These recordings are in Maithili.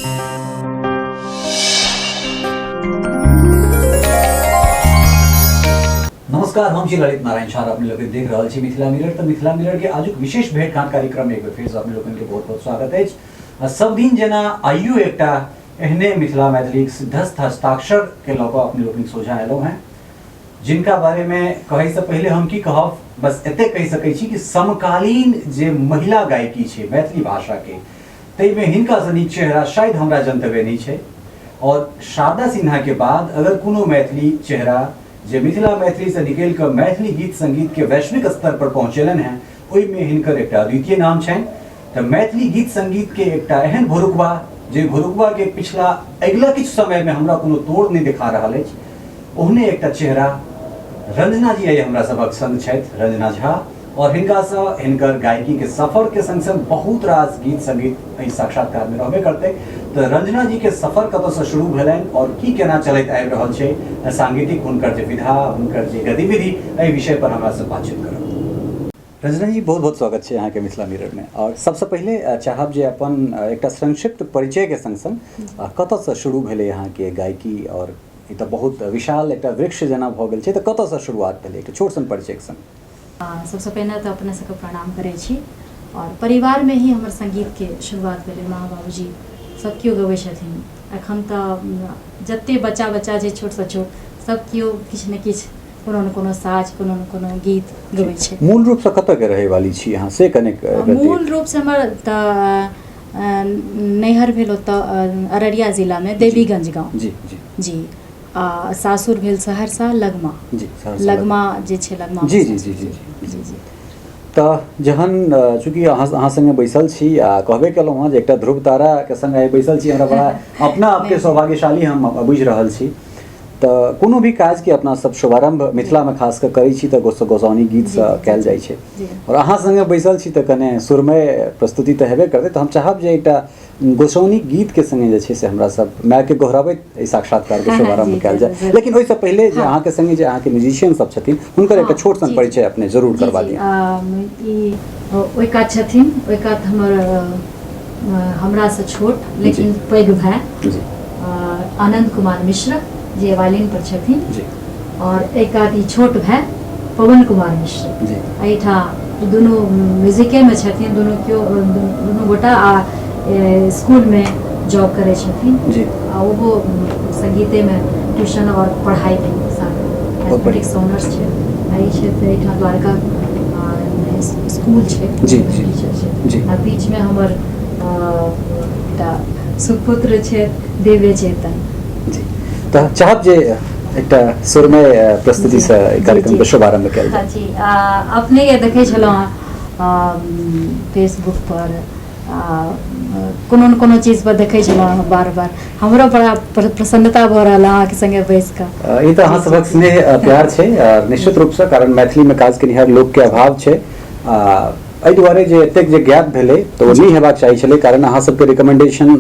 नमस्कार, हम छी ललित नारायण झा, अपने लोग देख रहल छी मिथिला मिरर। तो मिथिला मिरर के आजुक विशेष भेंटघाट कार्यक्रम में एक बेर फेर से अपने लोगन के बहुत बहुत स्वागत अछि। आ सब दिन जेना आइयो एकटा एहने मिथिला मैथिलीक सिद्धस्थ हस्ताक्षर के लऽ कऽ अपने लोकनिक सोझाँ एलहुँ हेँ, जिनका बारे में कहै से पहिले हम की कहब, बस एतेक कहि सकै छी कि समकालीन जे महिला गायकी छै मैथिली भाषा के, ताहिमे हिनका सँ नीक चेहरा शायद हमरा जनतबे नहि छै। और शारदा सिन्हा के बाद अगर कोनो मैथिली चेहरा जे मिथिला मैथिली से निकलि कऽ मैथिली गीत संगीत के वैश्विक स्तर पर पहुँचेलनि हेँ, ओहिमे हिनकर एकटा अद्वितीय नाम छनि। तऽ मैथिली गीत संगीत के एकटा एहन भोरुकबा जे भोरुकबा के पिछला अगिला किछु समय में हमरा कोनो तोड़ नहि देखा रहल अछि, ओहने एकटा चेहरा रंजना जी आइ हमरा सभक संग छथि, रंजना झा। और हिनकासँ हिनकर गायकी के सफर के संग संग बहुत रास गीत संगीत एहि साक्षात्कार में रहबे करतै। तऽ रंजना जी के सफर कतऽसँ शुरू भेलनि और की केना चलैत आबि रहल छै सांगीतिक हुनकर जे विधा, हुनकर जे गतिविधि, एहि विषय पर हमरासँ बातचीत करब। रंजना जी, बहुत बहुत स्वागत छै अहाँके मिथिला मिरर में। और सबसँ पहिले चाहब जे अपन एकटा संक्षिप्त परिचय के संग संग कतऽसँ शुरू भेलै अहाँके गायकी, और ई तऽ बहुत विशाल एकटा वृक्ष जेना भऽ गेल छै, तऽ कतऽसँ शुरुआत भेलै, एकटा छोट सन परिचयके संग। सबसँ पहिने तऽ अपने सबके प्रणाम करै छी। और परिवारमे ही हमर सङ्गीतके शुरुआत भेलै। माँ बाबूजी सब केओ गबै छथिन। एखन तऽ जते बच्चा बच्चा छै, छोटसँ छोट, सब केओ किछु ने किछु, कोनो ने कोनो साज, कोनो ने कोनो गीत गबै छै। मूल रूपसँ कतऽके रहै वाली छी अहाँ, से कनेक? मूल रूपसँ हमर तऽ नैहर भेल ओतऽ अररिया जिलामे देवीगंज गाँव। जी जी जी। आ सासुर भेल सहरसा लगमा। जी, सहरसा। लगमा जे छै, लगमा। जी जी जी जी। जी जी। तऽ जहन चूँकि अहाँ सङ्गे बैसल छी आ कहबे केलहुँ हँ जे एकटा ध्रुव ताराके सङ्गे आइ बैसल छी, हमरा बड़ा अपना आपके सौभाग्यशाली हम बुझि रहल छी। तऽ कोनो भी काजके अपना सब शुभारम्भ मिथिलामे खास कऽ करै छी तऽ गोसाउनी गीतसँ कयल जाइ छै, आओर अहाँ सङ्गे बैसल छी तऽ कने सुरमय प्रस्तुति तऽ हेबे करतै। तऽ हम चाहब जे एकटा गोसाउनी गीतके सङ्गे जे छै से हमरा सब मायके गोहराबैत एहि साक्षात्कारके शुभारम्भ कयल जाय। लेकिन ओहिसँ पहिले जे अहाँके सङ्गे जे अहाँके म्यूजिशियन सब छथिन, हुनकर एकटा छोट सन परिचय अपने जरूर करबा दिअ। ई ओहि कात छथिन, ओहि कात हमर हमरासँ छोट लेकिन पैघ भाय आनंद कुमार मिश्र जे वायलिन पर छथिन, और एक कात ई छोट भाय पवन कुमार मिश्र। एहिठाम दुनू म्यूजिकेमे छथिन, दुनू केओ, दुनू गोटा, आ स्कूलमे जॉब करै छथिन, आ ओहो संगीतेमे ट्यूशन और पढ़ाई भी साथ, मैथमेटिक्स ऑनर्स छै। आ ई छै एहिठाम द्वारका स्कूल छै, टीचर छै। आ बीचमे हमर एकटा सुपुत्र छै दिव्य चेतन। जी, तऽ चाहब जे एकटा सुरमय प्रस्तुतिसँ एहि कार्यक्रमके शुभारम्भ कयल जाय। जी, अपनेके देखै छलहुँ फेसबुक पर, कोनो ने कोनो चीज पर देखै छलहुँ बार बार, हमरो बड़ा प्रसन्नता भऽ रहल अहाँके संगे बैस कऽ। ई तऽ अहाँ सभक स्नेह प्यार छै निश्चित रूपसँ, कारण मैथिलीमे काज केनिहार लोकके अभाव छै। एहि दुआरे जे एतेक जे गैप भेलै तऽ ओ नहि हेबाक चाही छलै, कारण अहाँ सबके रिकमेंडेशन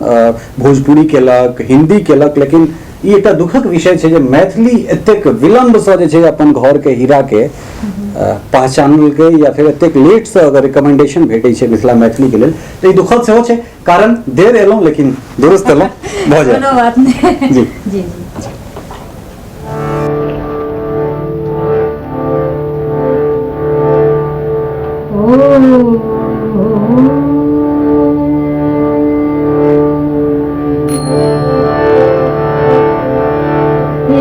भोजपुरी केलक, हिंदी केलक, लेकिन ई एकटा दुखक विषय छै जे मैथिली एतेक विलम्बसँ जे छै अपन घरके हीराके पहचानलकै, या फेर एतेक लेटसँ अगर रिकमेंडेशन भेटै छै मिथिला मैथिलीके लेल तऽ ई दुखद सेहो छै, कारण देर एलहुँ लेकिन दुरुस्त एलहुँ भऽ जाय। कोनो बात नहि। जी जी जी।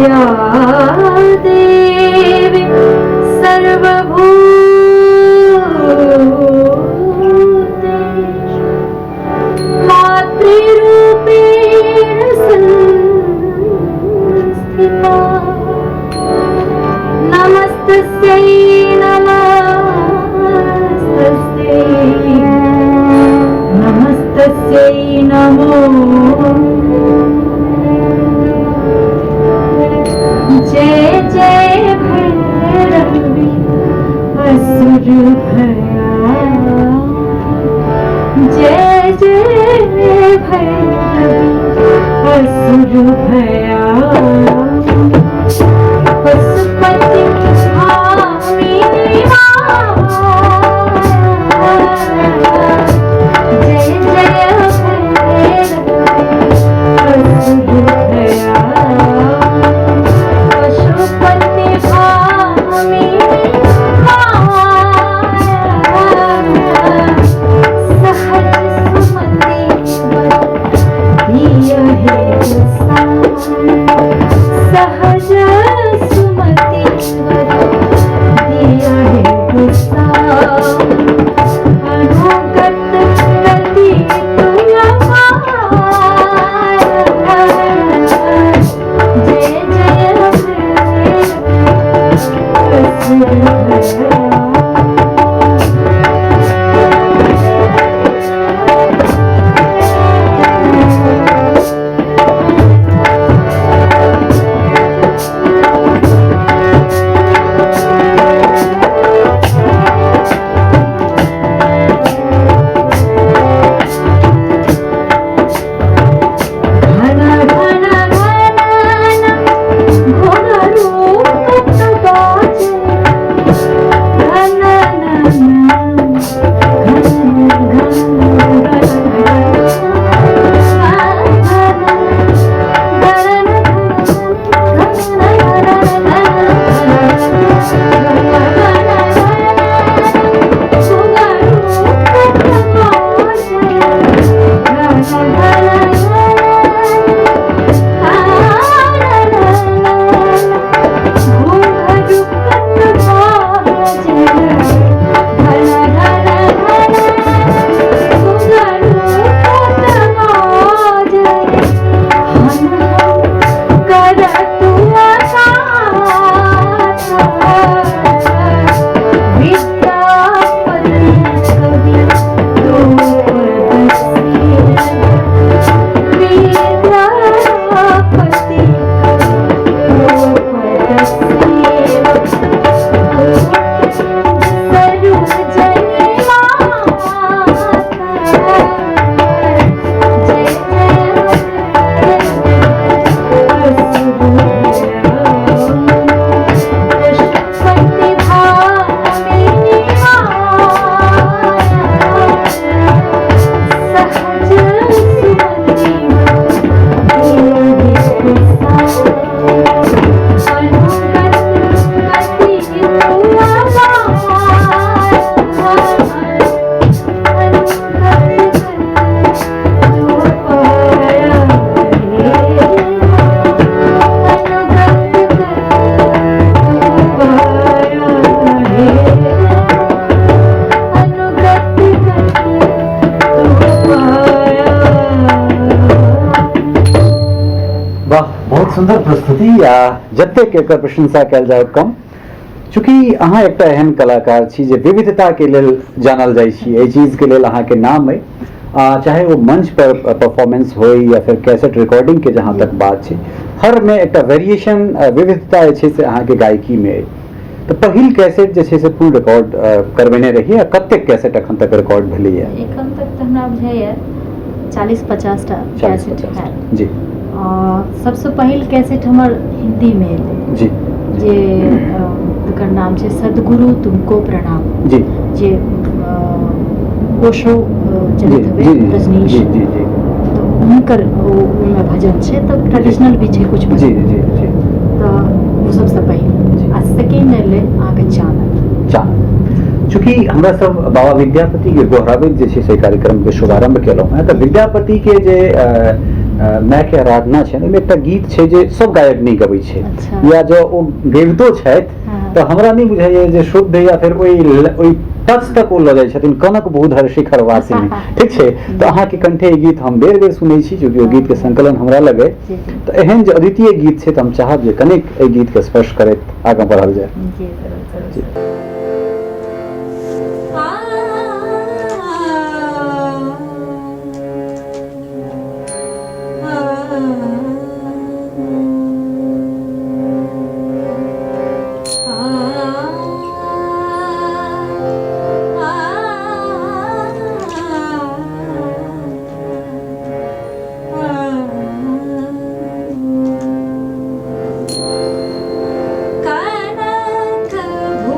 या देवी सर्वभूतेषु मातृरूपेण संस्थिता, नमस्तस्यै नमस्तस्यै नमस्तस्यै नमो। जय जय भैरवी असुर भया, जय जय भैरवी असुर भया, पशुपति भामिनी, जय जय भैरवी। सुंदर प्रस्तुति आ जतेक एकर प्रशंसा कयल जाय कम। चूँकि अहाँ एकटा एहन कलाकार छी जे विविधता के लेल जानल जाइ छी, एहि चीज के लेल अहाँके नाम अइ, चाहे ओ मंच पर परफॉर्मेंस होय या फिर कैसेट रिकॉर्डिंग के जहाँ तक बात छै, हर में एकटा वेरिएशन विविधता जे छै से अहाँके गायकी में अइ। तऽ पहिल कैसेट जे छै से कोन रिकॉर्ड करबेने रहियै आ कतेक कैसेट अखन तक रिकॉर्ड भेलैया? एखन तक तऽ हमरा बुझाइए 40-50 टा कैसेट हैत। जी। सबसँ पहिल कैसेट हमर हिन्दीमे एलै। जी। जे तकर नाम छै सदगुरु तुमको प्रणाम। जी। जे ओशो चलैत हवे रजनीश। जी जी जी। तऽ हुनकर ओहिमे भजन छै, तऽ ट्रेडिशनल भी छै कुछ भजन। जी जी जी। तऽ ओ सबसँ पहिल आ सेकेंड एलै अहाँके चानन। चानन। चूँकि हमरा सब बाबा विद्यापति के गोहराबैत जे छै से कार्यक्रम के शुभारंभ केलहुँ हेँ, तऽ विद्यापति के जे माय के आराधना छै ओहिमे एकटा गीत छै जे सब गायक नहि गबै छै। अच्छा। या जँ ओ गबितो छथि तऽ हमरा नहि बुझाइए जे शुद्ध या फिर ओहि टच तक ओ लऽ जाइ छथिन, कनक भूधर शिखर वासिनी। ठीक छै, तऽ अहाँके कंठे ई गीत हम बेर बेर सुनै छी, चूँकि ओ गीत के संकलन हमरा लग अइ। तऽ एहन जे अद्वितीय गीत छै तऽ हम चाहब जे कनेक एहि गीत के स्पर्श करैत आगाँ बढ़ल जाय। जी जरूर जरूर। कनक भू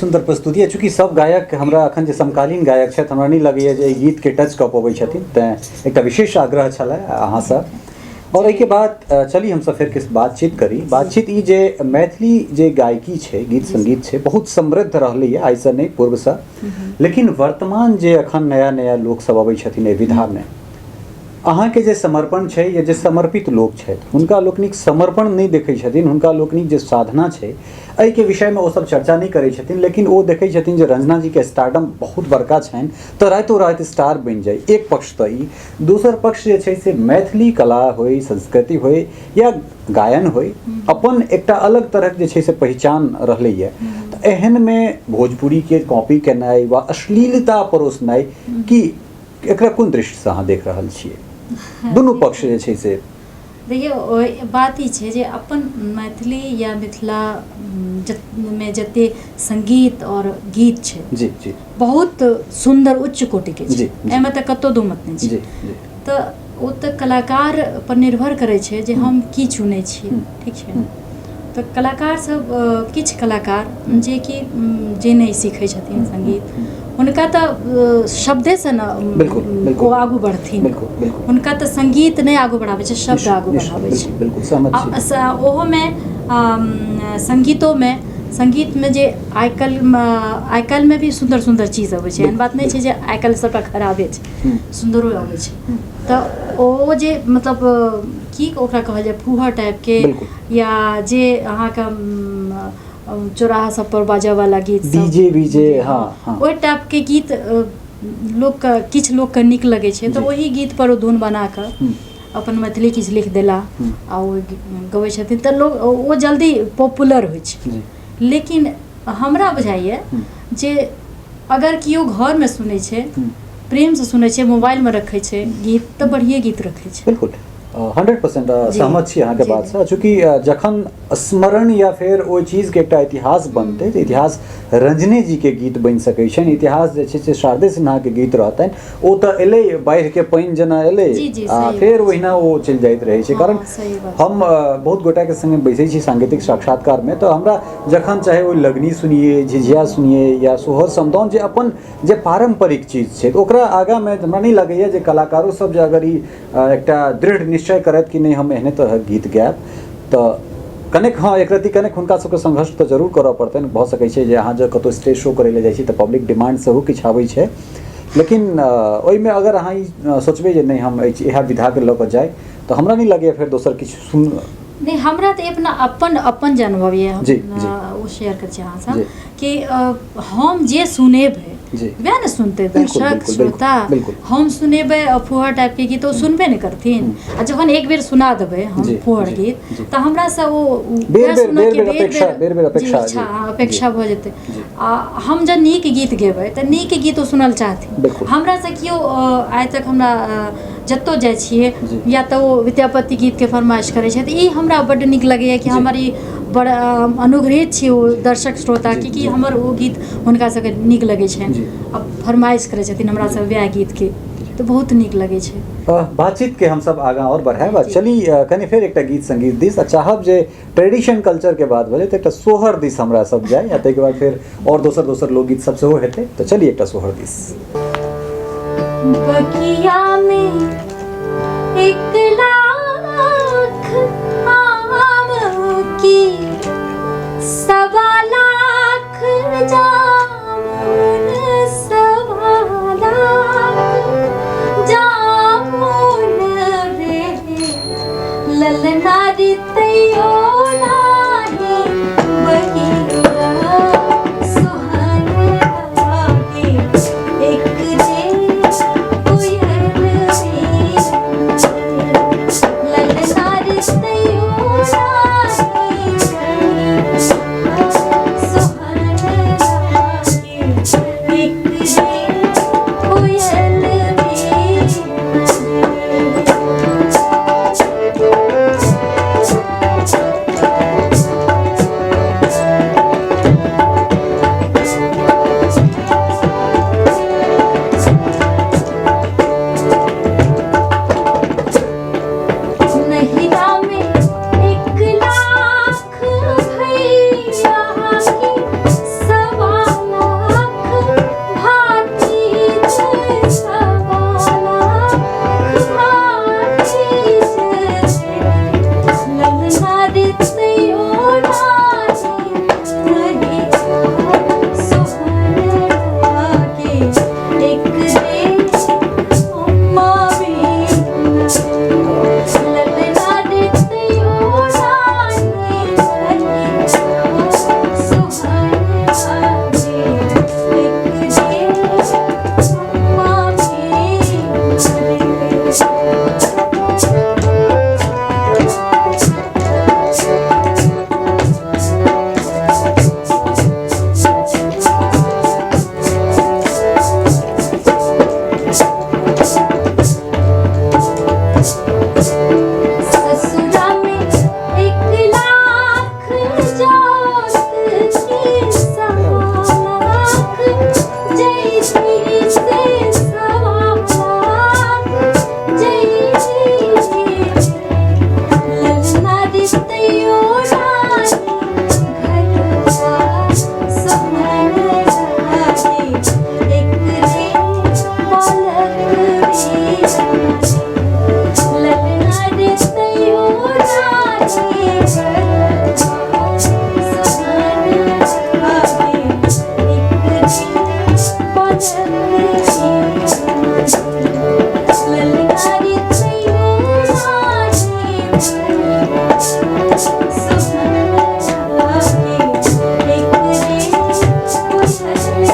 सुन्दर प्रस्तुति। चूँकि सब गायक हमरा अखन जे समकालीन गायक छथि, हमरा नहि लगैए जे एहि गीतके टच कऽ पबै छथिन, तैँ एकटा विशेष आग्रह छलै अहाँसँ। और एहिके बाद चली हमसब फेर किछु बातचीत करी। बातचीत ई जे मैथिली जे गायकी छै, गीत संगीत छै, बहुत समृद्ध रहलैए आइसँ नहि, पूर्वसँ। लेकिन वर्तमान जे अखन नया नया लोक सब अबै छथिन एहि विधामे, अहाँके जे समर्पण छै या जे समर्पित लोक छथि, हुनका लोकनिक समर्पण नहि देखै छथिन, हुनका लोकनिक जे साधना छै एहिके विषयमे ओसब चर्चा नहि करै छथिन। लेकिन ओ देखै छथिन जे रंजना जीके स्टारडम बहुत बड़का छनि, तऽ रातो राति स्टार बनि जाइ। एक पक्ष तऽ ई, दोसर पक्ष जे छै से मैथिली कला होइ, संस्कृति होइ या गायन होइ, अपन एकटा अलग तरहक जे छै से पहिचान रहलैए। तऽ एहनमे भोजपुरीके कॉपी केनाइ वा अश्लीलता परोसनाइ, की एकरा कोन दृष्टिसँ अहाँ देख रहल छियै? दुनू पक्ष जे छै से। देखियौ, बात ई छै जे अपन मैथिली या मिथिला मे जते संगीत और गीत छै, जी जी बहुत सुन्दर उच्च कोटिके छै, एहिमे तऽ कतहु दू मत नहि छै। तऽ ओ तऽ कलाकार पर निर्भर करै छै जे हम की चुनै छियै, ठीक छै? तऽ कलाकार सब, किछु कलाकार जेकि जे नहि सीखै छथिन संगीत, हुनका तऽ शब्देसँ ने ओ आगू बढ़थिन। हुनका तऽ संगीत नहि आगू बढ़ाबै छै, शब्द आगू बढ़ाबै छै। ओहोमे संगीतोमे, संगीतमे जे आइकाल्हिमे, आइकाल्हिमे भी सुन्दर सुन्दर चीज अबै छै। एहन बात नहि छै जे आइकाल्हि सबटा खराबे छै, सुन्दरो अबै छै। तऽ ओ जे मतलब की ओकरा कहल जाय, फूहर टाइपके या जे अहाँके चौराहा सब पर बाजऽवला गीत सब, डीजे बीजे, हाँ, हाँ। ओहि टाइपके गीत लोकके, किछु लोकके नीक लगै छै, तऽ ओही गीत पर ओ धुन बना कऽ अपन मैथिली किछु लिख देला आ ओ गबै छथिन, तऽ लोक ओ जल्दी पॉपुलर होइ छै। लेकिन हमरा बुझाइए जे अगर केओ घरमे सुनै छै, प्रेमसँ सुनै छै, मोबाइलमे रखै छै गीत, तऽ बढ़िए गीत रखै छै। बिल्कुल, 100% सहमत छी अहाँके बातसँ। चूँकि जखन स्मरण या फेर ओहि चीजके एकटा इतिहास बनतै, तऽ इतिहास रंजने जीके गीत बनि सकै छनि, इतिहास जे छै से शारदे सिन्हाके गीत रहतनि। ओ तऽ एलै बाढ़िके पानि जेना एलै आ फेर ओहिना ओ चलि जाइत रहै छै। कारण हम बहुत गोटाके सङ्गे बैसै छी सांगीतिक साक्षात्कारमे, तऽ हमरा जखन चाहे ओ लगनी सुनिए, झिझिया सुनिए या सोहर समदाउन, जे अपन जे पारम्परिक चीज छै, तऽ ओकरा आगाँमे हमरा नहि लगैए जे कलाकारो सब जे अगर ई एकटा दृढ़ निश्चय करत कि नहि हम एहने तरहक गीत गायब, तऽ कनेक, हँ, एक रत्ती कनेक हुनका सबके संघर्ष तऽ जरूर करऽ पड़तनि। भऽ सकै छै जे अहाँ जँ कतहु स्टेज शो करै लए जाइ छी तऽ पब्लिक डिमांड सेहो किछु आबै छै, लेकिन ओहिमे अगर अहाँ ई सोचबै जे नहि हम इएह विधाके लऽ कऽ जाइ, तऽ हमरा नहि लगैए फेर दोसर किछु सुन। नहि, हमरा तऽ अपना अपन अपन जे अनुभव यऽ, ओ शेयर करै छी अहाँसँ कि हम जे सुनेबै वएह ने सुनतै दर्शक श्रोता। हम सुनेबै फुहर टाइपके गीत, ओ सुनबे नहि करथिन। आ जखन एक बेर सुना देबै हम फुहर गीत, तऽ हमरासँ ओ बेर बेर इच्छा अपेक्षा भऽ जेतै। आ हम जँ नीक गीत गेबै तऽ नीक गीत ओ सुनल चाहथिन। हमरासँ केओ आइ तक, हमरा जतऽ जाइ छियै, या तऽ ओ विद्यापति गीतके फरमाइश करै छथि। ई हमरा बड्ड नीक लगैए कि हमर ई बड़ अनुग्रहित छी ओ दर्शक श्रोता कि हमर ओ गीत हुनका सबके नीक लगै छनि आ फरमाइश करै छथिन हमरा सब वएह गीतके, तऽ बहुत नीक लगै छै। बातचीतके हमसब आगाँ आओर बढ़ायब आ चली कनि फेर एकटा गीत संगीत दिस, आ चाहब जे ट्रेडिशन कल्चरके बात भेलै तऽ एकटा सोहर दिस हमरा सब जाइ, आ ताहिके बाद फेर आओर दोसर दोसर लोकगीत सब सेहो हेतै। तऽ चली एकटा सोहर दिस। बगिया में 1 लाख आम की 1.25 लाख जामुन, 1.25 लाख जामुन रे ललना रे तैयो नाही बगिया सुहान लागे, एक रे कोयल रे ललना रे तैयो नाही सुहान लागे, एक रे कोयल रे। ससुरा में 1 लाख जात की 1.25 लाख, जैती से 1.25 लाख जैती। ललना रे तैयो रानी घरवा सोहन लागे, एक रे पलक भी ललना रे तैयो रानी घरवा सोहन लागे, एक रे पलक भी ललना रे तैयो रानी घरवा सोहन लागे, एक रे पलक भी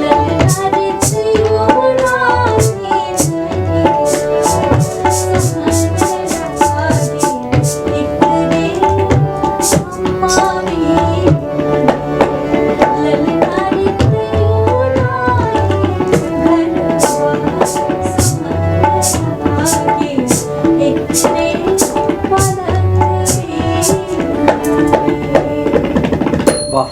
ललना रे तैयो रानी घरवा सोहन लागे, एक रे अम्मा ललना रे तैयो रानी घरवा सोहन लागे, एक रे पलक भी। वाह,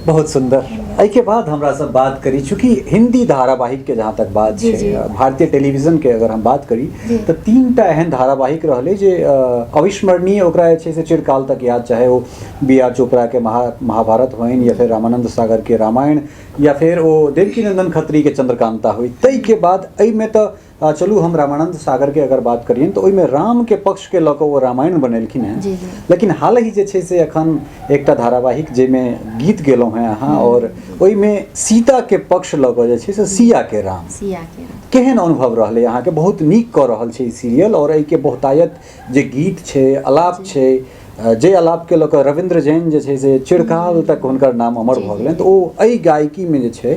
बहुत सुंदर। एहिके बाद हमरा सब बात करी, चूँकि हिंदी धारावाहिक के जहाँ तक बात छै, भारतीय टेलीविजन के अगर हम बात करी तऽ 3 टा एहन धारावाहिक रहलै जे अविस्मरणीय, ओकरा जे छै से चिरकाल तक याद, चाहे ओ बी आर चोपड़ा के महाभारत होइन या फेर रामानंद सागर के रामायण या फेर ओ देवकी नंदन खत्री के चंद्रकांता होइ। ताहिके बाद एहिमे तऽ चलू हम रामानंद सागर के अगर बात करियनि तऽ ओहिमे राम के पक्ष के लऽ कऽ ओ रामायण बनेलखिन हेँ। जी जी लेकिन हाल ही जे छै से एखन एकटा धारावाहिक जाहिमे गीत गेलहुँ हेँ अहाँ और ओहिमे सीता के पक्ष लऽ कऽ जे छै से सिया के राम। सिया के। केहन अनुभव रहलै अहाँके? बहुत नीक कऽ रहल छै ई सीरियल और एहिके बहुतायत जे गीत छै, आलाप छै, जे आलापके लऽ कऽ रविन्द्र जैन जे छै से चिरकाल तक हुनकर नाम अमर भऽ गेलनि, तऽ ओ एहि गायकीमे जे छै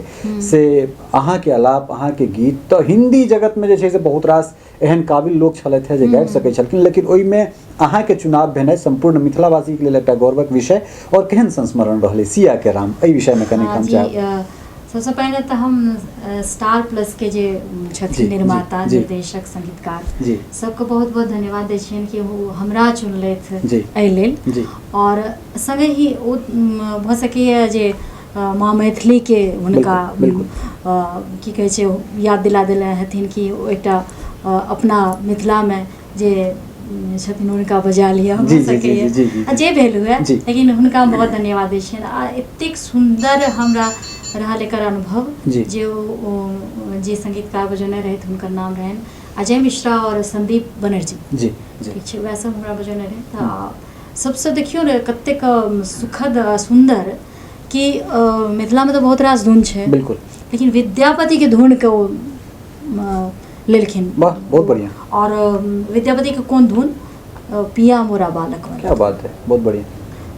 से अहाँके आलाप, अहाँके गीत, तऽ हिंदी जगतमे जे छै से बहुत रास एहन काबिल लोक छलथि हेँ जे गाबि सकै छलखिन, लेकिन ओहिमे अहाँके चुनाव भेनाइ सम्पूर्ण मिथिलावासीके लेल एकटा गौरवक विषय। आओर केहन संस्मरण रहलै सिया के राम, एहि विषयमे कनि हम चाहब। सबसँ पहिने तऽ हम स्टार प्लस के जे छथिन निर्माता, निर्देशक, संगीतकार, सबके बहुत बहुत धन्यवाद दै छियनि कि ओ हमरा चुनलथि एहि लेल। आओर सङ्गे ही ओ भऽ सकैए जे माँ मैथिलीके हुनका बिल्कुल की कहै छै, याद दिला देने हेथिन कि ओ एकटा अपना मिथिलामे जे छथिन हुनका बजा लिअ। भऽ सकैए जी, जी, आ जे भेल हुए, लेकिन हुनका हम बहुत धन्यवाद दै छियनि। आ एतेक सुन्दर हमरा रहल एकर अनुभव जे ओ जे संगीतकार बजौने रहथि, हुनकर नाम रहनि अजय मिश्रा आओर संदीप बनर्जी। जी जी ठीक छै, वएह सब हमरा बजौने रहै। तऽ सबसँ देखियौ ने कतेक सुखद आ सुन्दर कि मिथिलामे तऽ बहुत रास धुन छै, लेकिन विद्यापतिके धुनके ओ लेलखिन। वाह, बहुत बढ़िया। आओर विद्यापतिके कोन धुन? पिया मोरा बालक वाला। क्या बात है, बहुत बढ़िया।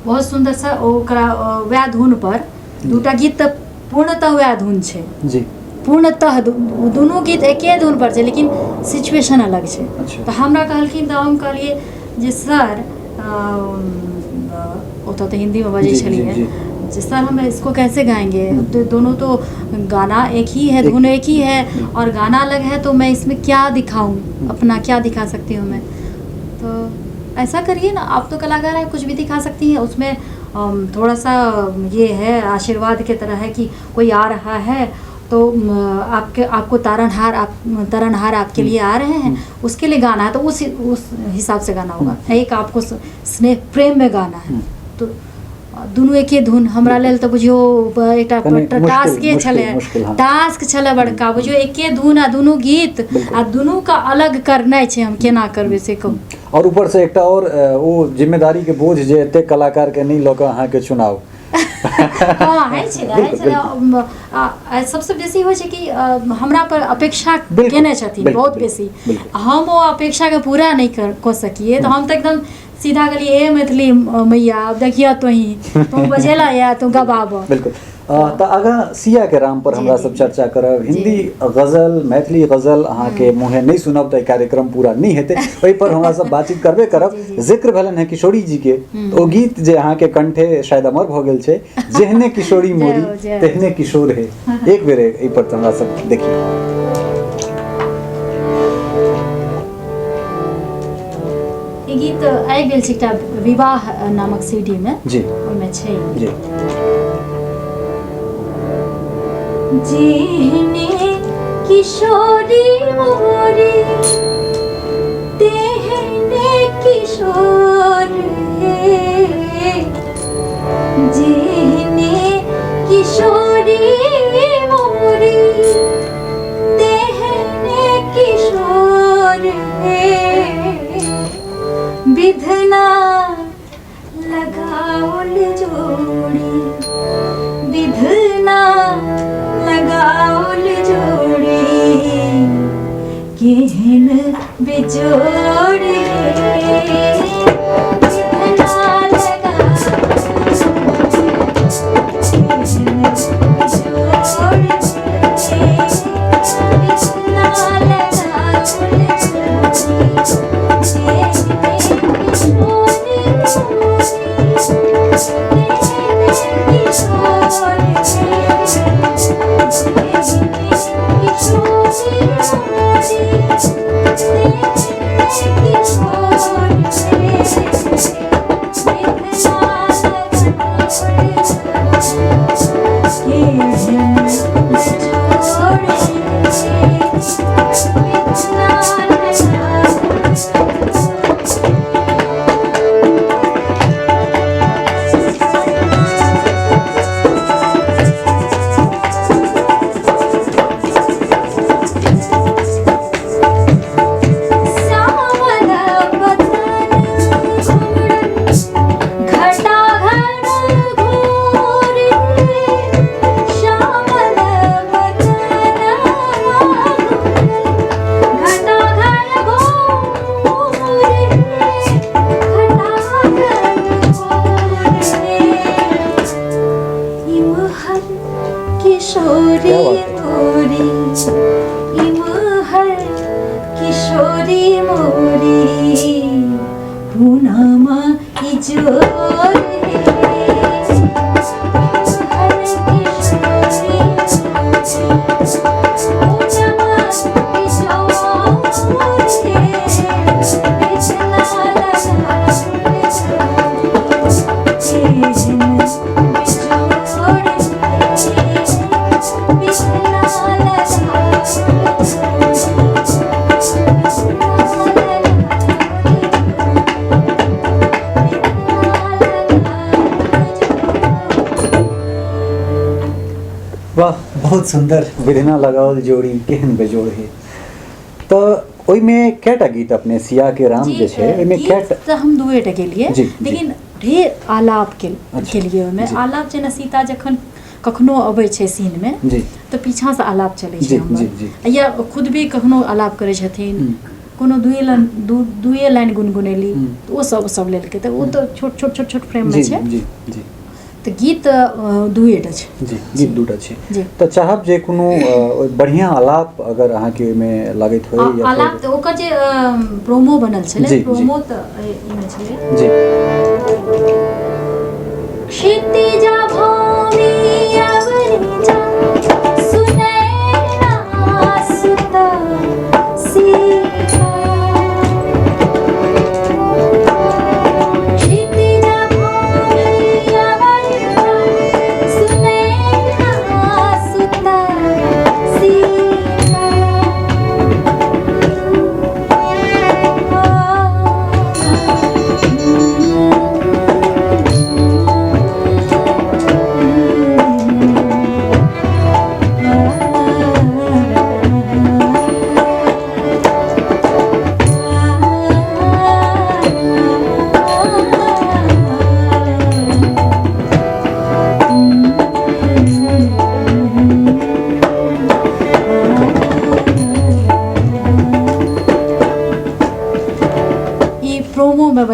बहुत सुन्दर से ओकरा वएह धुन पर दूटा गीत तऽ पूर्णतः वएह धुन छै। पूर्णतः दुनू गीत एके धुन पर छै, लेकिन सिचुएशन अलग छै। तऽ हमरा कहलखिन तऽ हम कहलियै जे सर, ओतऽ तऽ हिन्दीमे बजै छलियै, जे सर, हम इसको कैसे गाएंगे? तो दोनों तो गाना एक ही है, धुन एक ही है और गाना अलग है, तो मैं इसमें क्या दिखाऊं, अपना क्या दिखा सकती हूँ मैं? तो ऐसा करिए ना, आप तो कलाकार हैं, कुछ भी दिखा सकती हैं उसमें। थोड़ा सा ये है, आशीर्वाद के तरह है कि कोई आ रहा है तो आपके आपको तारणहार, आप तारणहार आपके लिए आ रहे हैं, उसके लिए गाना है तो उस हिसाब से गाना होगा। एक आपको स्नेह प्रेम में गाना है, तो दुनू एके धुन हमरा लेल तऽ बुझियौ एकटा कनि मुश्किल- टास्के मुश्किल- छलै। मुश्किल, हाँ। टास्क छलै बड़का, बुझियौ एके धुन आ दुनू गीत आ दुनू के अलग करनाइ छै, हम केना करबै से कहू। और ऊपर से एकटा और ओ जिम्मेदारी के बोझ जे एते कलाकार के नहि लऽ कऽ अहाँके चुनाव। हँ, होइ छै ने, होइ छै ने। सबसँ बेसी होइ छै कि हमरा पर अपेक्षा केने छथिन बहुत बेसी। हम ओ अपेक्षाके पूरा नहि कऽ सकिए तऽ हम तऽ एकदम सीधा कहलियै, हे मैथिली मैया, आब देखियऽ तोही, तू बजेला या तू गबाबऽ। बिल्कुल। तऽ आगाँ सिया के राम पर हमरा सब चर्चा करब। हिंदी गजल, मैथिली गजल अहाँके मुँहे नहि सुनब तऽ कार्यक्रम पूरा नहि हेतै, ओहि पर हमरा सब बातचीत करबे करब। जिक्र भेलनि हेँ किशोरी जी के, तऽ ओ गीत जे अहाँके कंठे शायद अमर भऽ गेल छै, जेहने किशोरी मोरी तेहने किशोर हे, एक बेर एहि पर तऽ हमरा सब देखियौ। ई गीत आबि गेल छै एकटा विवाह नामक सीडी में, जी, ओहिमे छै। जी। जेहने किशोरी मोरी तेहने किशोर हे, जेहने किशोरी मोरी तेहने किशोर हे, विधना लगाओल जोड़ी, विधना लगाओल जोड़ी, केहन बेजोड़ हे, विधना लगाओल केहन बेजोड़ हे, विधना लगाओल किशोरी मोरी इमहर किशोरी मोरी पूनम इजोर वाह, बहुत सुंदर। विधना लगाओल जोड़ी केहन बेजोड़ है। तऽ ओहिमे कएटा गीत अपने सिया के राम जे छै ओहिमे कएटा? तऽ हम दुएटा गेलियै, लेकिन ढेर आलाप के केलियै ओहिमे। आलाप जेना सीता जखन कखनो अबै छै सीनमे तऽ पीछाँसँ आलाप चलै छै हमर, या खुद भी कखनो आलाप करै छथिन, कोनो दुए लाइन दुए लाइन गुनगुनेली तऽ ओ सब सब लेलकै, तऽ ओ तऽ छोट छोट छोट छोट फ्रेममे छै। तऽ गीत दुएटा छै। जी, गीत दूटा छै। तऽ चाहब जे कोनो बढ़िआँ आलाप अगर अहाँके ओहिमे लागैत होइ या आलाप, तऽ ओकर जे प्रोमो बनल छलै, प्रोमो तऽ एहिमे छलै। जी। क्षितिजा भूमि अवनिजा सुनैना सुत सीता, क्षितिजा भूमि अवनिजा सुनैना सुत सीता।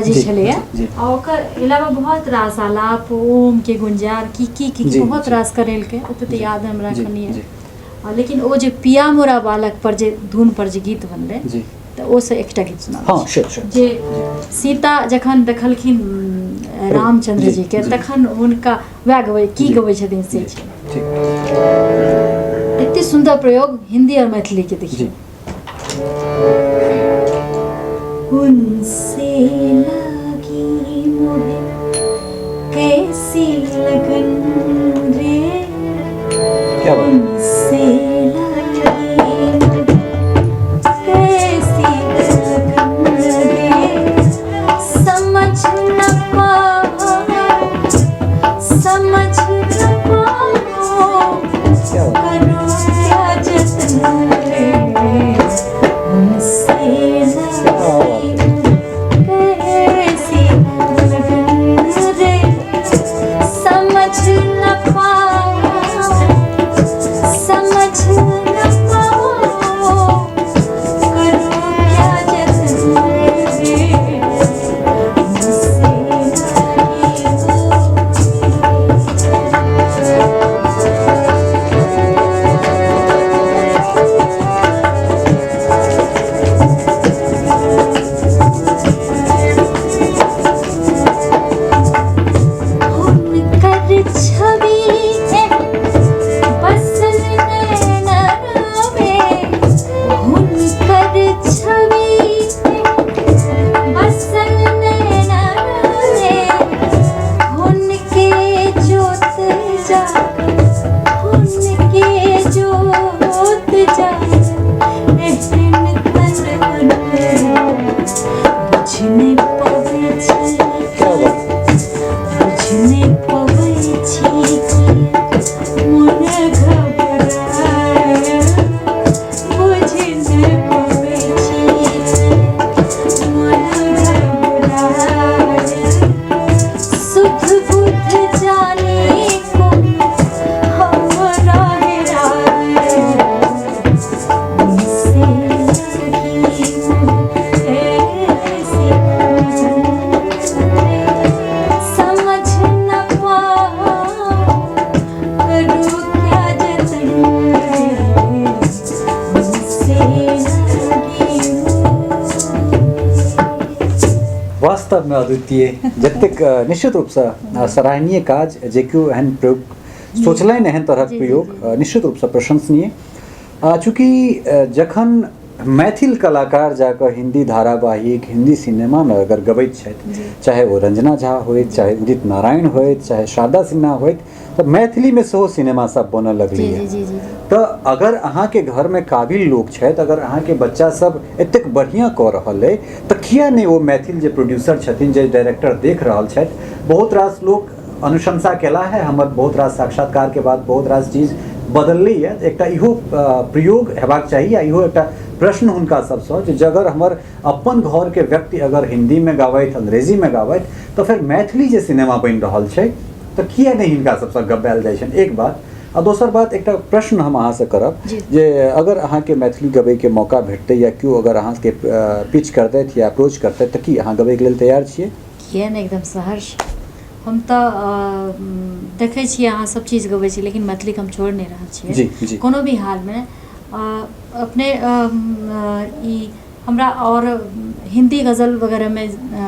जे छलैया, आ ओकर अलावा बहुत रास आलाप, ओम के गुंजार, की की की बहुत रास करेलकै, ओते तऽ याद हमरा एखन नहि यऽ। लेकिन ओ जे पिया मोरा बालक पर जे धुन पर जे गीत बनलै, तऽ ओ से एकटा गीत सुनाबै छी। जे सीता जखन देखलखिन रामचंद्र जी के, तखन हुनका वएह गबै की गबै छथिन से छै। एते सुंदर प्रयोग हिंदी और मैथिली के देखिए। उनसे लगी मोहे कैसी लगन रे, क्या बात? उनसे लगी मोहे कैसी लगन रे, समझ न पाओ, समझ न पाओ, क्या बात? करो क्या जतन रे, उनसे लगी कैसी लगन रे, समझ न पाओ, समझ न पाओ, करो क्या जतन रे, उनसे लगी। हुनकर छवि बसल नैनन में, हुनकर छवि बसल नैनन में, हुनके जोत जा, हुनके जोत जा, एहन तन मन बुझने पबै छी, क्या बात? बुझने पबै छी कि मन घबरायल, बुझने पबै छी कि मन घबरायल, सुध बुध जाने को हमरा हेरायल, उनसे लगी कैसी रे, समझ न पाओ, करो क्या जतन रे, उनसे लगी। वास्तवमे अद्वितीय, जतेक निश्चित रूपसँ सराहनीय काज, जे केओ एहन प्रयोग सोचलनि, एहन तरहक प्रयोग निश्चित रूपसँ प्रशंसनीय। चूँकि जखन मैथिल कलाकार जाकऽ हिन्दी धारावाहिक, हिन्दी सिनेमामे अगर गबैत छथि, चाहे ओ रंजना झा होथि, चाहे उदित नारायण होथि, चाहे शारदा सिन्हा होथि, तऽ मैथिलीमे सेहो सिनेमा सब बनऽ लगलैए। जी जी जी तऽ अगर अहाँके घरमे काबिल लोक छथि, अगर अहाँके बच्चा सब एतेक बढ़िआँ कऽ रहल अइ, तऽ किया नहि ओ मैथिल जे प्रोड्यूसर छथिन, जे डायरेक्टर देख रहल छथि, बहुत रास लोक अनुशंसा केला है, हमर बहुत रास साक्षात्कारके बाद बहुत रास चीज बदललैए। एकटा इहो प्रयोग हेबाक चाही आ इहो एकटा प्रश्न हुनका सबसँ जे अगर हमर अपन घरके व्यक्ति अगर हिन्दीमे गाबथि, अंग्रेजीमे गाबथि, तऽ फेर मैथिली जे सिनेमा बनि रहल छै तऽ किया नहि हिनका सबसँ गबायल जाइ छनि, एक बात। आ दोसर बात, एकटा प्रश्न हम अहाँसँ करब जे अगर अहाँके मैथिली गबैके मौका भेटतै या केओ अगर अहाँके पिच करतथि या अप्रोच करतथि, तऽ की अहाँ गबैके लेल तैयार छियै? किया नहि, एकदम सहर्ष। हम तऽ देखै छियै अहाँ सब चीज गबै छी, लेकिन मैथिलीके हम छोड़ि नहि रहल छियै जी जी कोनो भी हालमे। अपने ई हमरा आओर हिन्दी गजल वगैरहमे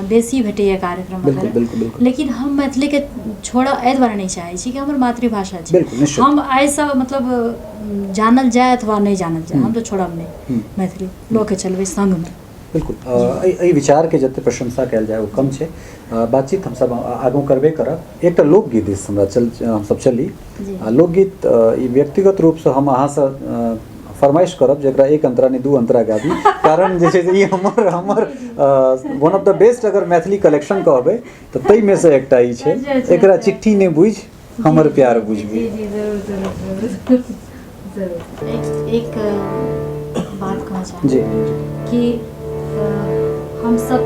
बेसी भेटैए कार्यक्रम वगैरह, बिल्कुल बिल्कुल लेकिन हम मैथिलीके छोड़ऽ एहि दुआरे नहि चाहै छी कि हमर मातृभाषा छै। बिल्कुल निश्चित। हम आइसँ मतलब जानल जाय अथवा नहि जानल जाय, हम तऽ छोड़ब नहि, मैथिली लऽ के चलबै संगमे। बिल्कुल, एहि विचारके जते प्रशंसा कयल जाय ओ कम छै। बातचीत हमसब आगू करबे करब। एकटा लोकगीत दिस हमरा चल हमसब चली। लोकगीत ई व्यक्तिगत रूपसँ हम अहाँसँ फरमाइश करब जेकरा एक अंतरा नहि दू अंतरा गाबी, कारण जे छै से ई हमर हमर वन ऑफ the best अगर मैथिली कलेक्शन कहबै तऽ ताहिमे से एकटा ई छै। एकरा चिट्ठी नहि बुझि हमर प्यार बुझबी। जी जी, जरूर जरूर जरूर जरूर। एक एक बात कहऽ चाहब कि हम सब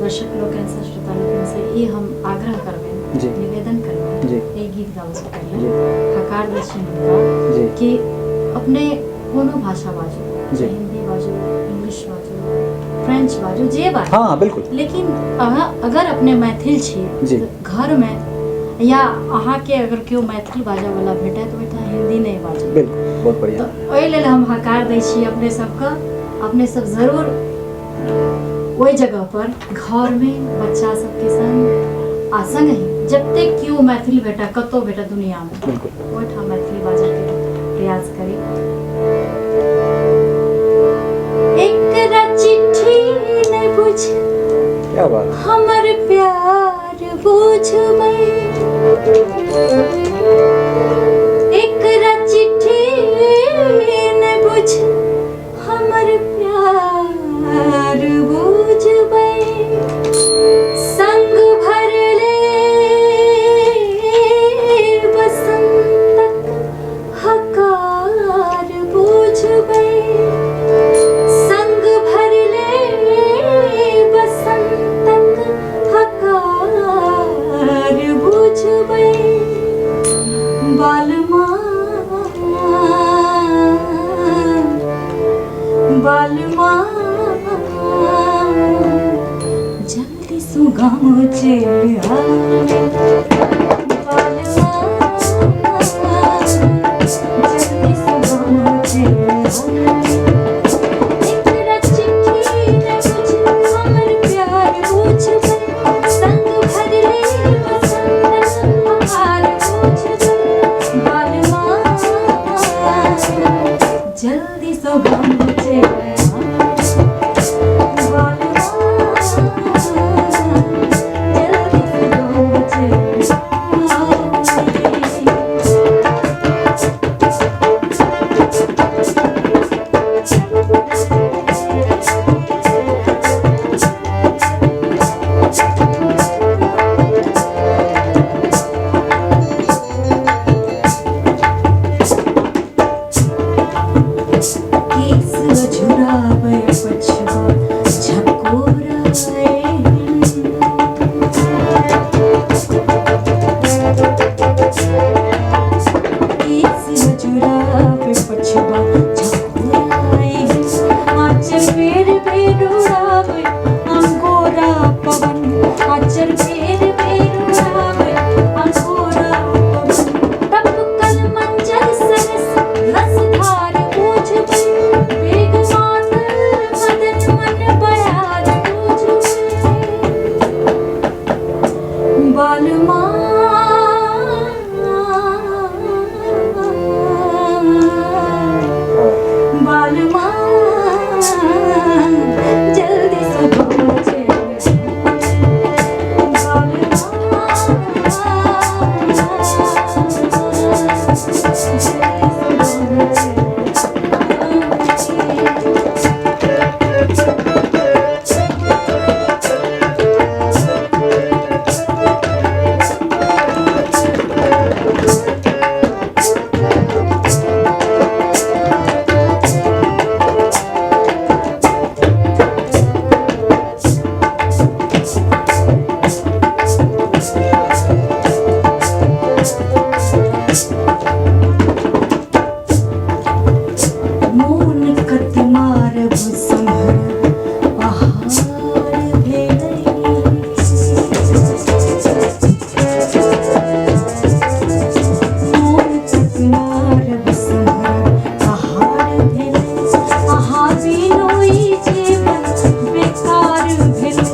दर्शक लोकनि से, श्रोता लोकनि से ई हम आग्रह करबनि, निवेदन करबनि, एहि गीत गाबै से पहिले हकार दै छियनि हुनका कि अपने कोनो भाषा बाजू, हिंदी बाजू, इंग्लिश बाजू, फ्रेंच बाजू, जे बाजू। हाँ बिल्कुल। लेकिन अहाँ अगर अपने मैथिल छी जी। तऽ घरमे या अहाँके अगर केओ मैथिल बाजऽवला भेटत तऽ ओहिठाम हिन्दी नहि बाजू। बिल्कुल, बहुत बढ़िया। तऽ ओहि लेल हम हकार दै छी अपने सबके, अपने सब जरूर ओहि जगह पर घरमे बच्चा सबके संग आ संगहि जतेक केओ मैथिल भेटत, कतहु भेटत दुनियामे, बिल्कुल ओहिठाम मैथिली बाजऽके प्रयास करी। एकरा चिट्ठी नहि बुझ, क्या बात, हमर प्यार बुझबै। एकरा चिट्ठी नहि बुझ, हमर प्यार बुझबै। संग भरले बसंतक हकार बुझबै। संग भरले बसंतक हकार बुझबै। बालमा बालमा जल्दी सुगाम चल आवे। बालमा जल्दी सुगाम चल आवे। एकरा चिट्ठी ने बुझ, हमर प्यार बुझबै। संग भरले बसंतक हकार बुझबै। बालमा जल्दी सुगाम चल आवे। बालमा जल्दी सुगाम चल आवे। केस झुराबै पछुआ झकोरा। केस झुराबै पछुआ झकोरा। आँचर बेर बेर उड़ाबै अंगोरा पवन। आँचर बेर बेर उड़ाबै अंगोरा पवन। टपकल मंजर सरस रसधार बुझबै। बेग मातल मदन मन बयार बुझबै। बालमा बालमा जल्दी सुगाम चल। बालमा जल्दी सुगाम चल आवे। मोन कत मारब सम्हर पहाड़ भेलै। मोन कत मारब सम्हर पहाड़ भेलै। अहाँ बिनु ई जीवन बेकार भेलै।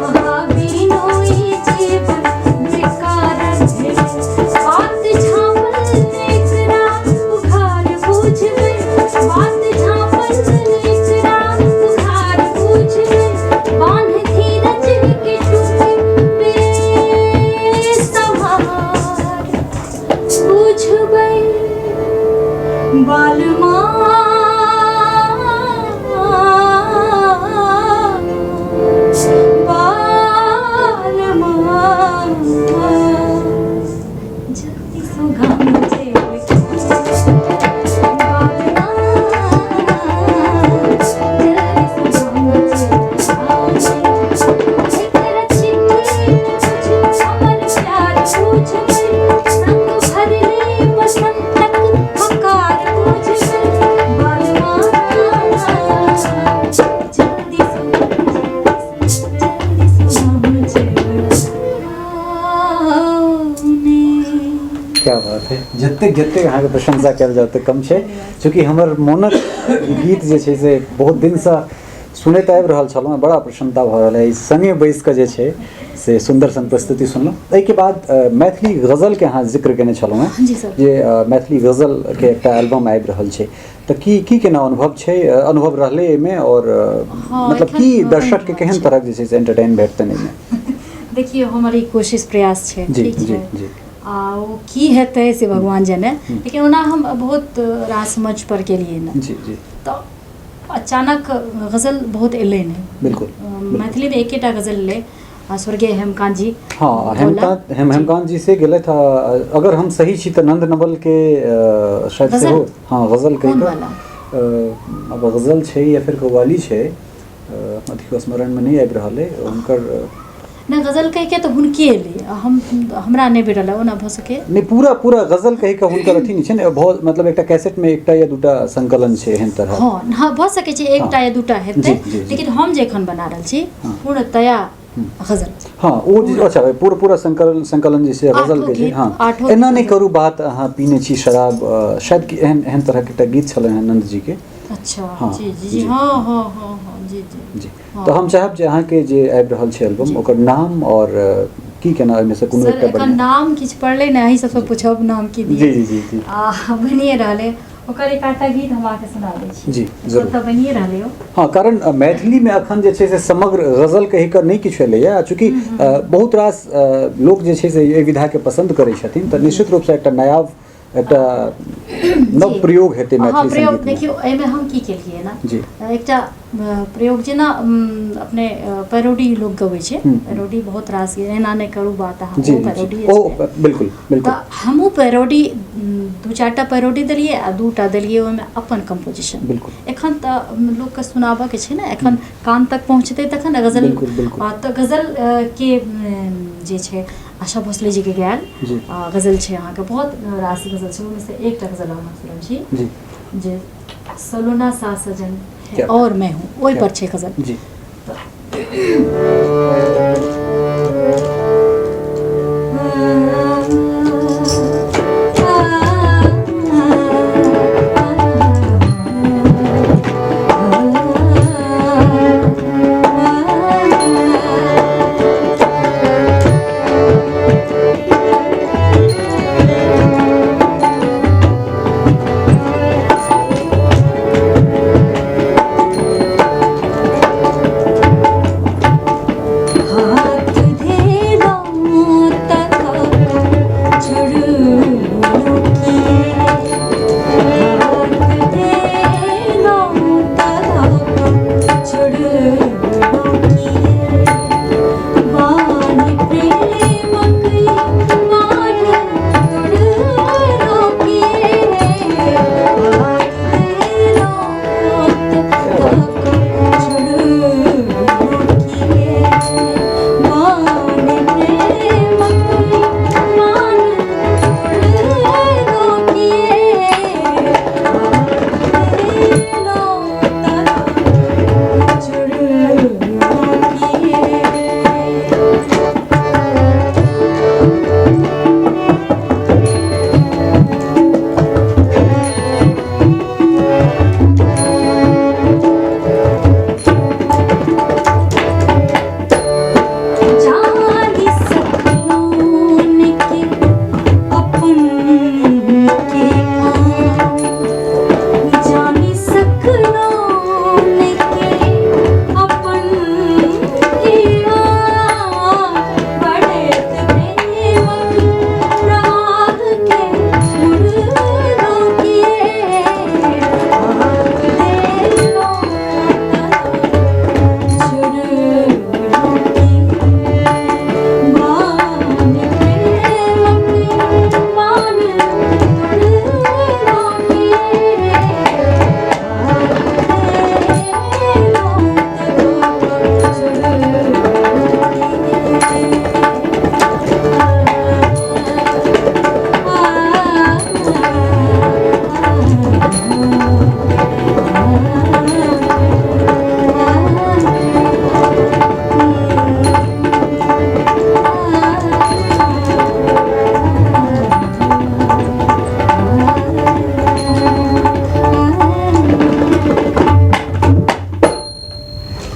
अहाँ बिनु ई जीवन बेकार भेलै। बात झाँपल एकरा उघार बुझबै। बात झाँपल एकरा उघार बुझबै। बान्ह धीरज के टूटे बेसम्हार बुझबै। बालमा बालमा जल्दी सुगाम चल। बालमा जल्दी सुगाम चल आवे। एकरा चिट्ठी ने बुझ, हमर प्यार बुझबै। संग भरले बसंतक हकार बुझबै। जतेक जतेक अहाँके प्रशंसा कयल जाय ओतेक कम छै, चूँकि हमर मोनक गीत जे छै से बहुत दिनसँ सुनैत आबि रहल छलहुँ, बड़ा प्रसन्नता भऽ रहल अइ संगे बैस कऽ जे छै से सुन्दर सन प्रस्तुति सुनलहुँ। एहिके बाद मैथिली गजलके अहाँ जिक्र केने छलहुँ हेँ जी सर, जे मैथिली गजलके एकटा एल्बम आबि रहल छै, तऽ की की केना अनुभव छै, अनुभव रहलै एहिमे, आओर मतलब की दर्शकके केहन तरहक जे छै से एंटरटेन भेटतनि एहिमे? देखियौ, हमर ई कोशिश प्रयास छै, ठीक छै, आ ओ की हेतै से भगवान जाने, लेकिन ओना हम बहुत रास मंच पर गेलियै ने, तऽ अचानक गजल बहुत एलै नहि। बिल्कुल। मैथिलीमे एकेटा गजल एलै, स्वर्गीय हेमकांत जी। हाँ, हेमकांत, हेमकांत जी से गेलथि। अगर हम सही छी तऽ नंद नवल के शायद सेहो। हाँ, गजल कहि कऽ, अब गजल छै या फिर कव्वाली छै, अधिक स्मरणमे नहि आबि रहल अइ हुनकर। नहि, गजल कहि के तऽ हुनके एलै, हम हमरा नहि भेटल, ओना भऽ सकै नहि। पूरा पूरा गजल कहि कऽ हुनकर अथी नहि छै ने, बहुत मतलब एकटा कैसेटमे एकटा या दूटा संकलन छै एहन तरह। हँ हँ, भऽ सकै छै एकटा या दूटा हेतै, लेकिन हम जे एखन बना रहल छी पूर्णतया गजल। हँ, ओ जे अच्छा पूरा पूरा संकलन संकलन जे छै गजल के छै। हँ, एना नहि करू बात अहाँ पीने छी शराब, शायद कि एहन एहन तरहके एकटा गीत छलनि हेँ नन्द जी के। अच्छा, हाँ, जी जी जी, हाँ हाँ हाँ हाँ, जी जी जी। तऽ हम चाहब जे अहाँके जे आबि रहल छै एल्बम, ओकर नाम आओर की केना ओहिमे से कोनो एकटा बढ़िआँ नाम किछु पड़लै ने, अहीं सबसँ पूछब नाम की दियै। जी जी जी जी। आ बनिए रहलै, ओकर एक आधटा गीत हम अहाँके सुना दै छी। जी जरूर। तऽ बनिए रहलै ओ। हँ, कारण मैथिलीमे अखन जे छै से समग्र गजल कहि कऽ नहि किछु एलैए, चूँकि बहुत रास लोक जे छै से एहि विधाके पसन्द करै छथिन, तऽ निश्चित रूपसँ एकटा नया एकटा नव प्रयोग हेतै मैथिली प्रयोग। संगीतमे। देखियौ, एहिमे हम की केलियै ने जी, एकटा प्रयोग जेना अपने पैरोडी लोक गबै छै, पैरोडी बहुत रास, एना नहि करू बात अहाँ, ओ पैरोडी। ओ बिल्कुल बिल्कुल। तऽ हमहूँ पैरोडी दू चारिटा पैरोडी देलियै आ दूटा देलियै ओहिमे अपन कम्पोजिशन। बिल्कुल। एखन तऽ लोकके सुनाबऽके छै ने, एखन कान तक पहुँचतै तखन ने गजल। तऽ गजल के जे छै आशा भोसले जीके गायल गजल छै अहाँके, बहुत रास गजल छै, ओहिमे से एकटा गजल हम सुनल छी जे सलोना सा सजन है और मैं हूँ, ओहि पर छै गजल। जी।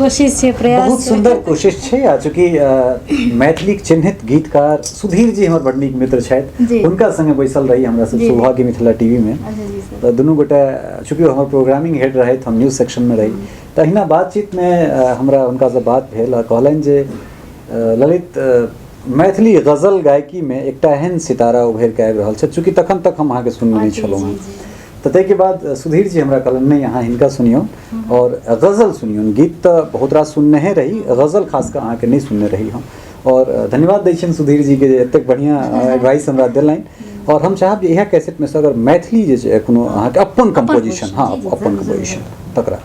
कोशिश छै, प्रयास। बहुत सुंदर कोशिश छै। आ चूँकि मैथिलीक चिन्हित गीतकार सुधीर जी हमर बड़ नीक मित्र छथि, हुनका संगे बैसल रही हमरा सब सौभाग्य मिथिला टीवी में। तऽ दुनू गोटे चूँकि हमर प्रोग्रामिंग हेड रहथि, हम न्यूज सेक्शन में रही, तऽ अहिना बातचीत में हमरा हुनकासँ बात भेल आ कहलनि जे ललित, मैथिली गजल गायकी में एकटा एहन सितारा उभरि कऽ आबि रहल छै। चूँकि तखन तक हम अहाँके सुनने नहि छलहुँ हेँ, तऽ ताहिके बाद सुधीर जी हमरा कहलनि नहि, अहाँ हिनका सुनियौ और गजल सुनियौ। गीत तऽ बहुत रास सुनने रही, गजल खास कऽ अहाँके नहि सुनने रही हम। और धन्यवाद दै छियनि सुधीर जीके जे एतेक बढ़िआँ एडवाइस हमरा देलनि। और हम चाहब जे इएह कैसेटमे से अगर मैथिली जे छै कोनो अहाँके अपन कम्पोजिशन, हँ अपन कम्पोजिशन तकरा।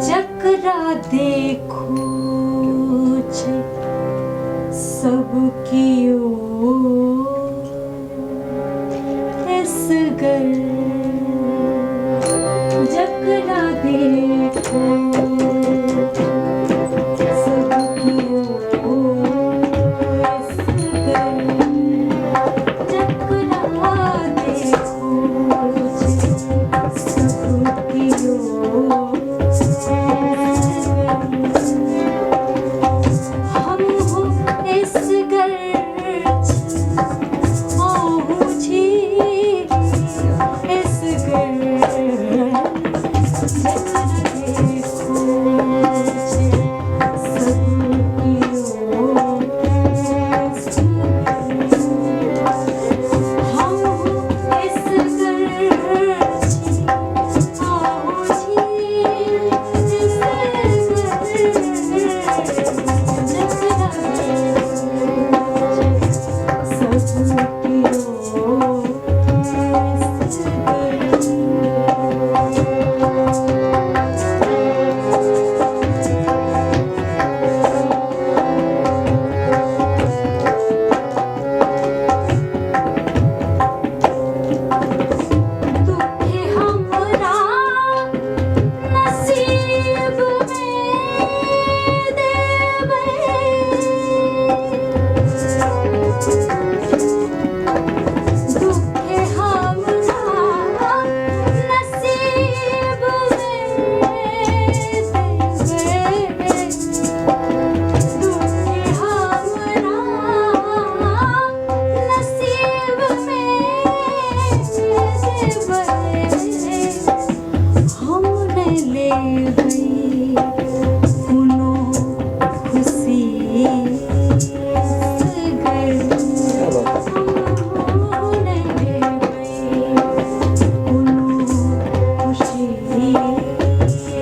जकरा देखो छै सब कियो एसगर, जकरा देखो सब कियो एसगर, जकरा देखो सब कियो एसगर, हम हो एसगर छी, अहूँ छी एसगर, जकरा देखो छै सब कियो एसगर, हम हो एसगर छी, अहूँ छी एसगर, जकरा देखो छै सब कियो एसगर। दुख हमरा नसीब में देबै, दुख हमरा नसीब में देबै, दुख हमरा नसीब में देबै, हम नहि लेबै कोनो खुशी एसगर, हम नहि लेबै कोनो खुशी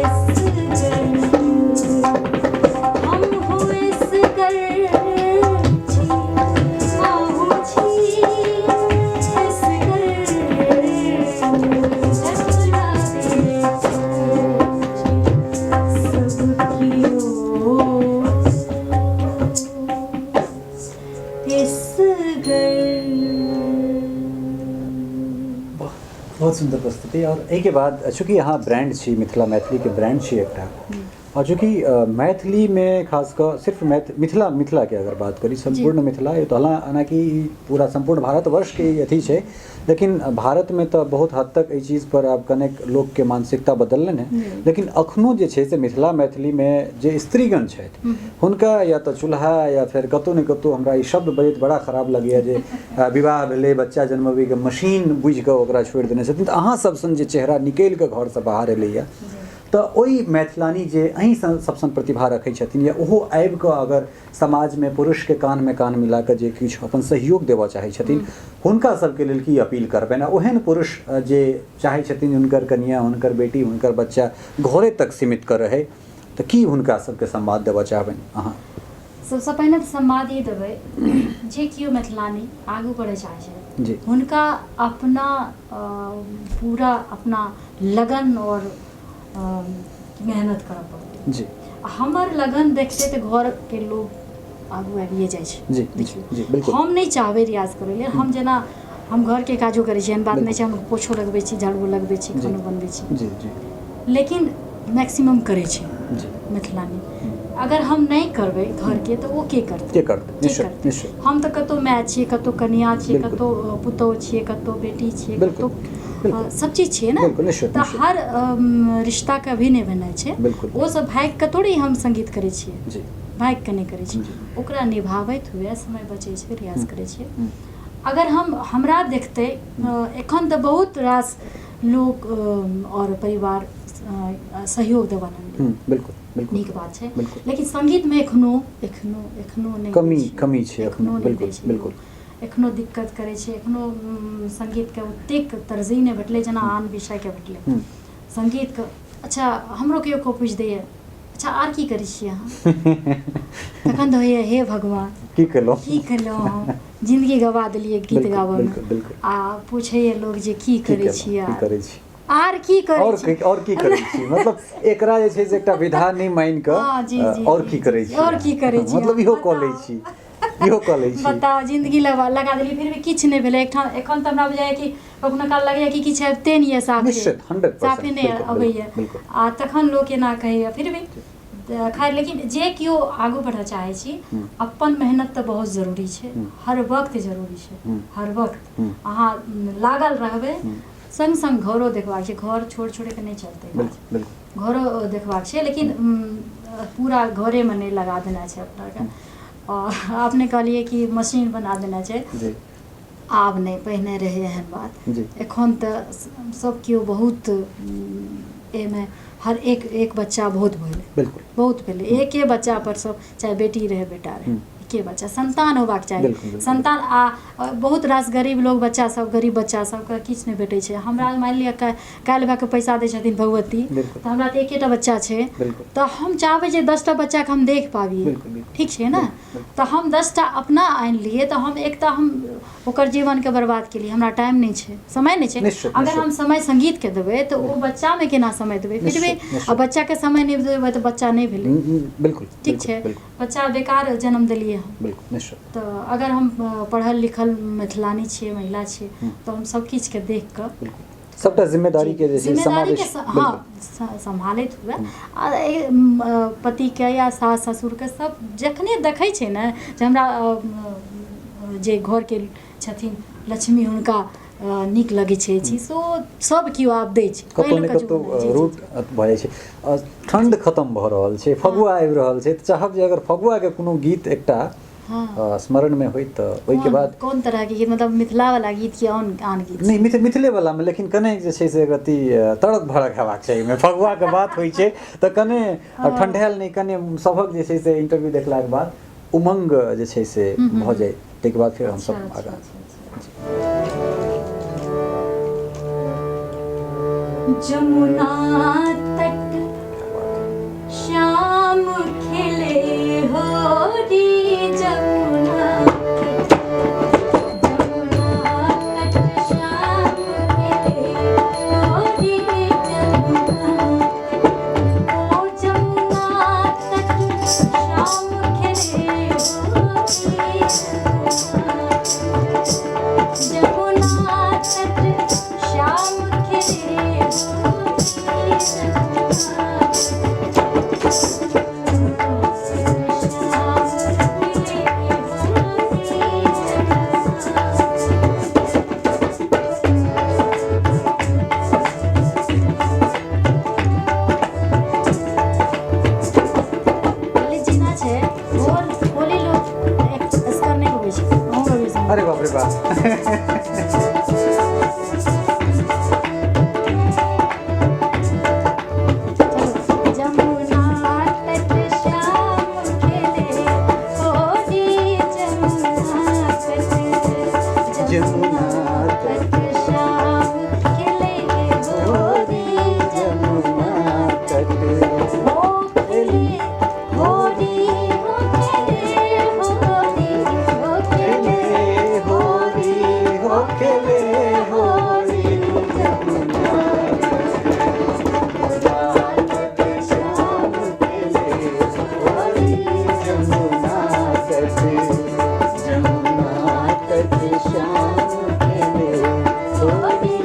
एसगर, हम हो एसगर छी, अहूँ छी एसगर, जकरा देखो सब कियो एसगर। बहुत सुन्दर प्रस्तुति। और एहिके बाद चूँकि अहाँ ब्रांड छी, मिथिला मैथिलीके ब्रांड छी एकटा, और चूँकि मैथिलीमे खास कऽ सिर्फ मिथिला मिथिलाके अगर बात करी, सम्पूर्ण मिथिला तऽ हालाँकि पूरा सम्पूर्ण भारतवर्षके ई अथी छै, लेकिन भारतमे तऽ बहुत हद तक एहि चीज पर आब कनेक लोकके मानसिकता बदललनि हेँ, लेकिन अखनो जे छै से मिथिला मैथिलीमे जे स्त्रीगण छथि हुनका या तऽ चूल्हा या फेर कतहु ने कतहु, हमरा ई शब्द बजैत बड़ा खराब लगैए जे विवाह भेलै बच्चा जन्मबैके मशीन बुझि कऽ ओकरा छोड़ि देने छथिन। तऽ अहाँ सब सन जे चेहरा निकलि कऽ घरसँ बाहर एलैए, तऽ ओहि मैथिलानी जे अहीं सब सन प्रतिभा रखै छथिन या ओहो आबि कऽ अगर समाजमे पुरुषके कानमे कान मिला कऽ जे किछु अपन सहयोग देबऽ चाहै छथिन, हुनका सबके लेल की अपील करबनि? आ ओहन पुरुष जे चाहै छथिन हुनकर कनिया, हुनकर बेटी, हुनकर बच्चा घरे तक सीमित कऽ रहै, तऽ की हुनका सबके संवाद देबऽ चाहबनि अहाँ? सबसँ पहिने तऽ संवाद ई देबै जे केओ मैथिलानी आगू बढ़य चाहै छथि, हुनका अपना पूरा अपना लगन और मेहनत करऽ पड़तै। जी। हमर लगन देखते तऽ घरके लोग आगू आबिए जाइ छै। जी, देखियौ, जी, बिल्कुल। हम नहि चाहबै रियाज करै लेल, हम जेना हम घरके काजो करै छी, एहन बात नहि छै, हम पोछो लगबै छी, झाड़ूओ लगबै छी, खानो बनबै छी। जी, जी। लेकिन मैक्सिमम करै छै जी। मिथिलानी। अगर हम नहि करबै घरके तऽ ओ के करतै? के करतै? के निश्चित, करतै? निश्चित। हम तऽ कतहु माय छियै, कतहु कनिया छियै, बिल्कुल। कतहु पुतोहु छियै, कतहु बेटी छियै, बिल्कुल, कतहु बिल्कुल। सब चीज छियै ने। बिल्कुल, निश्चित, तऽ निश्चित। हर रिश्ताके भी निभेनाइ छै। बिल्कुल। ओ सब भागि कऽ थोड़े हम संगीत करै छियै। जी। भागि कऽ नहि करै छियै। जी। ओकरा निभाबैत हुए समय बचै छै, रियाज करै छियै। हम्म। अगर हम हमरा देखतै, एखन तऽ बहुत रास लोक आओर परिवार सहयोग देबऽ लगलै। बिल्कुल, बिल्कुल। नीक बात छै। बिल्कुल। लेकिन संगीतमे एखनो एखनो एखनो नहि कमी, दै छै। कमी छै एखनो, एखनो नहि बिल्कुल, दै छै। बिल्कुल। एखनो दिक्कत करै छै, एखनो संगीतके ओतेक तरजीह नहि भेटलै जेना आन विषयके भेटलै। संगीतके अच्छा हमरो केओ केओ पूछि दैए, अच्छा आर की करै छियै अहाँ? तखन तऽ होइए हे भगवान, की केलहुँ? की केलहुँ हम? जिंदगी गवा देलियै गीत बिल्कुल, गाबऽमे। बिल्कुल, बिल्कुल। आ पूछैए लोग जे की की करै केलहुँ? छियै? की करै छी? आर की करै और छी? की, और की करै छी? मतलब एकरा जे छै से एकटा विधा नहि मानि कऽ, हँ, जी, जी, और जी, की करै छी? और की करै छी? मतलब इहो कऽ लै छी, इहो कऽ लै छी। बताउ, जिंदगी लगा देलियै, फिर भी किछु नहि भेलै। एकठाम एखन तऽ हमरा बुझाइए कि कखनो काल लगैए कि किछु आबिते नहि यऽ, साफे। निश्चित, 100%, साफे नहि बिल्कुल, अबैए। बिल्कुल। आ तखन लोक एना कहैए, फिर भी तऽ खैर, लेकिन जे केओ आगू बढ़ऽ चाहै छी, अपन मेहनत तऽ बहुत जरूरी छै, हर वक्त जरूरी छै, हर वक्त अहाँ लागल रहबै, संग संग घरो देखबाक छै, घर छोड़ि छोड़ि कऽ नहि चलतै काज। बिल्कुल, बिल्कुल। घरो देखबाक छै, लेकिन पूरा घरेमे नहि लगा देना छै अपनाके। आ अपने कहलियै कि मशीन बना देना छै। जी। आब नहि, पहिने रहै एहन बात। जी। एखन तऽ सब केओ बहुत एहिमे हर एक एक बच्चा बहुत भेलै। बिल्कुल। बहुत भेलै। एके बच्चा पर सब, चाहे बेटी रहै बेटा रहै, एके बच्चा संतान होबाक चाही। बिल्कुल, बिल्कुल। संतान आ बहुत रास गरीब लोग बच्चा सब, गरीब बच्चा सबके किछु नहि भेटै छै। हमरा मानि लिअ काल्हि भए कऽ पैसा दै छथिन भगवती, बिल्कुल। तऽ हमरा तऽ एकेटा बच्चा छै, बिल्कुल। तऽ हम चाहबै जे 10टा बच्चाके हम देख पाबियै। बिल्कुल, बिल्कुल। ठीक छै ने? बिल्कुल, बिल्कुल। तऽ हम 10टा अपना आनि लियै तऽ हम एक तऽ हम ओकर जीवनके बर्बाद केलियै, हमरा टाइम नहि छै, समय नहि छै। निश्चित, अगर निश्चित। हम समय संगीतके देबै तऽ ओ बच्चामे केना समय देबै? फिर भी निश्चित, निश्चित। आ बच्चाके समय नहि देबै तऽ बच्चा नहि भेलै। बिल्कुल, ठीक बिल्कुल, छै? बिल्कुल। बच्चा बेकार जन्म देलियै हम। बिल्कुल, निश्चित। तऽ अगर हम पढ़ल लिखल मिथिलानी छियै, महिला छियै, तऽ हम सब किछुके देख कऽ बिल्कुल। सबटा जिम्मेदारी के जे छै जिम्मेदारी के समावेश, हँ, बिल्कुल। सम्हालैत हुए आ पतिके या सास ससुरके सब जखने देखै छै ने जे हमरा जे घरके छथिन लक्ष्मी, हुनका नीक लगै छै चीज, ओ सब केओ आब दै छै। कतौ ने पहिलुका कतौ जमाना, जी, जी, रूट जी। भऽ जाइ छै। ठण्ड खतम भऽ रहल छै, फगुआ आबि रहल छै, तऽ चाहब जे अगर फगुआके कोनो गीत एकटा हँ। स्मरणमे होइ तऽ ओहिके बाद कोन तरहके गीत? मतलब मिथिला वाला गीत कि आन आन गीत? नहि, मिथिले वालामे, लेकिन कने जे छै से अथी तड़क भड़क हेबाक चाही। ओहिमे फगुआके बात होइ छै तऽ कने ठंढायल नहि, कने सभक जे छै से इंटरव्यू देखलाके बाद उमंग जे छै से भऽ जाय, ताहिके बाद फेर हमसब अच्छा, आगाँ। जमुना तट श्याम खेले होरी, जमुना तट, जमुना तट श्याम खेले होरी, जमुना ओ जमुना तट श्याम खेले होरी, जमुना तट श्याम खेले होरी, जमुना जेना छै होली, लोक एसकर नहि गबै छै, अहूँ गबै छै? अरे बाप रे बाप। जमुना तट श्याम खेले होरी, जमुना तट, जमुना तट श्याम खेले होरी, जमुना तट हो खेले होरी, हो खेले होरी, हो खेले होरी, हो खेले होरी, जमुना तट श्याम श्याम खेले होरी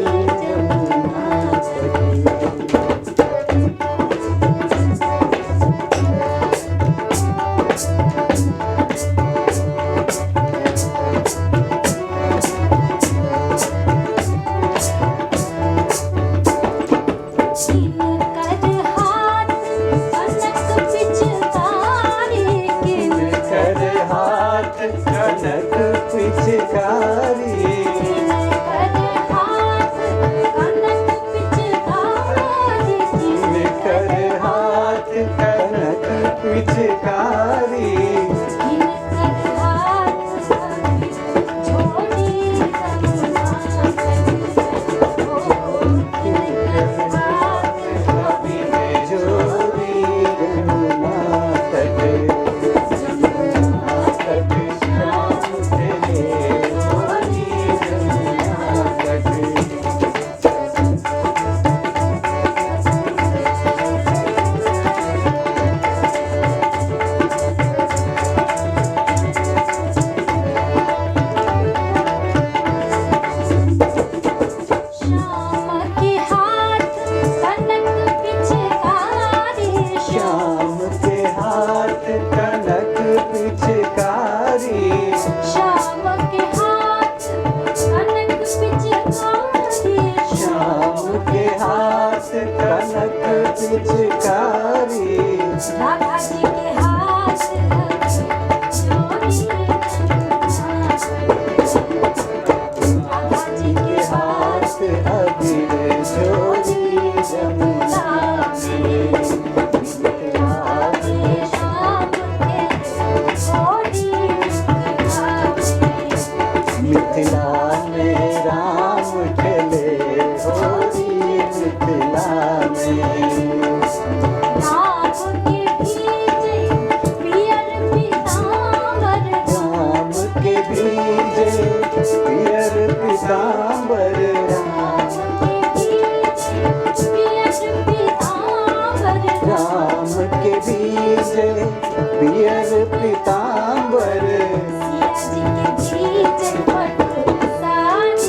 जमुना तट। किनकर हाथ कनक पिचकारी, कर हाथ कनक पिचकारी, किनकर हाथ कनक पिचकारी, कर हाथ कनक पिचकारी, किनकर हाथ अबीर झोरी जमुना तट। ओ किनकर हाथ अबीर जोरी जमुना तट, जमुना तट श्याम खेले होरी जमुना तट। श्याम के हाथ कनक पिचकारी, श्याम के हाथ कनक पिचकारी, श्याम के हाथ कनक पिचकारी, श्याम के हाथ कनक पिचकारी, राधा जी के हाथ जोड़ी राधा जी के हाथ हाथ अबीर जोड़ी जमुना श्याम के होरी मिथिला में राम खेले होरी मिथिला में। राम के भीजे पियर पीताम्बर, राम के भीजे पियर पीताम्बर, राम के भीजे पियर पीताम्बर, राम के भीजे पियर पीताम्बर, सिया जी के भीजे पटु साड़ी,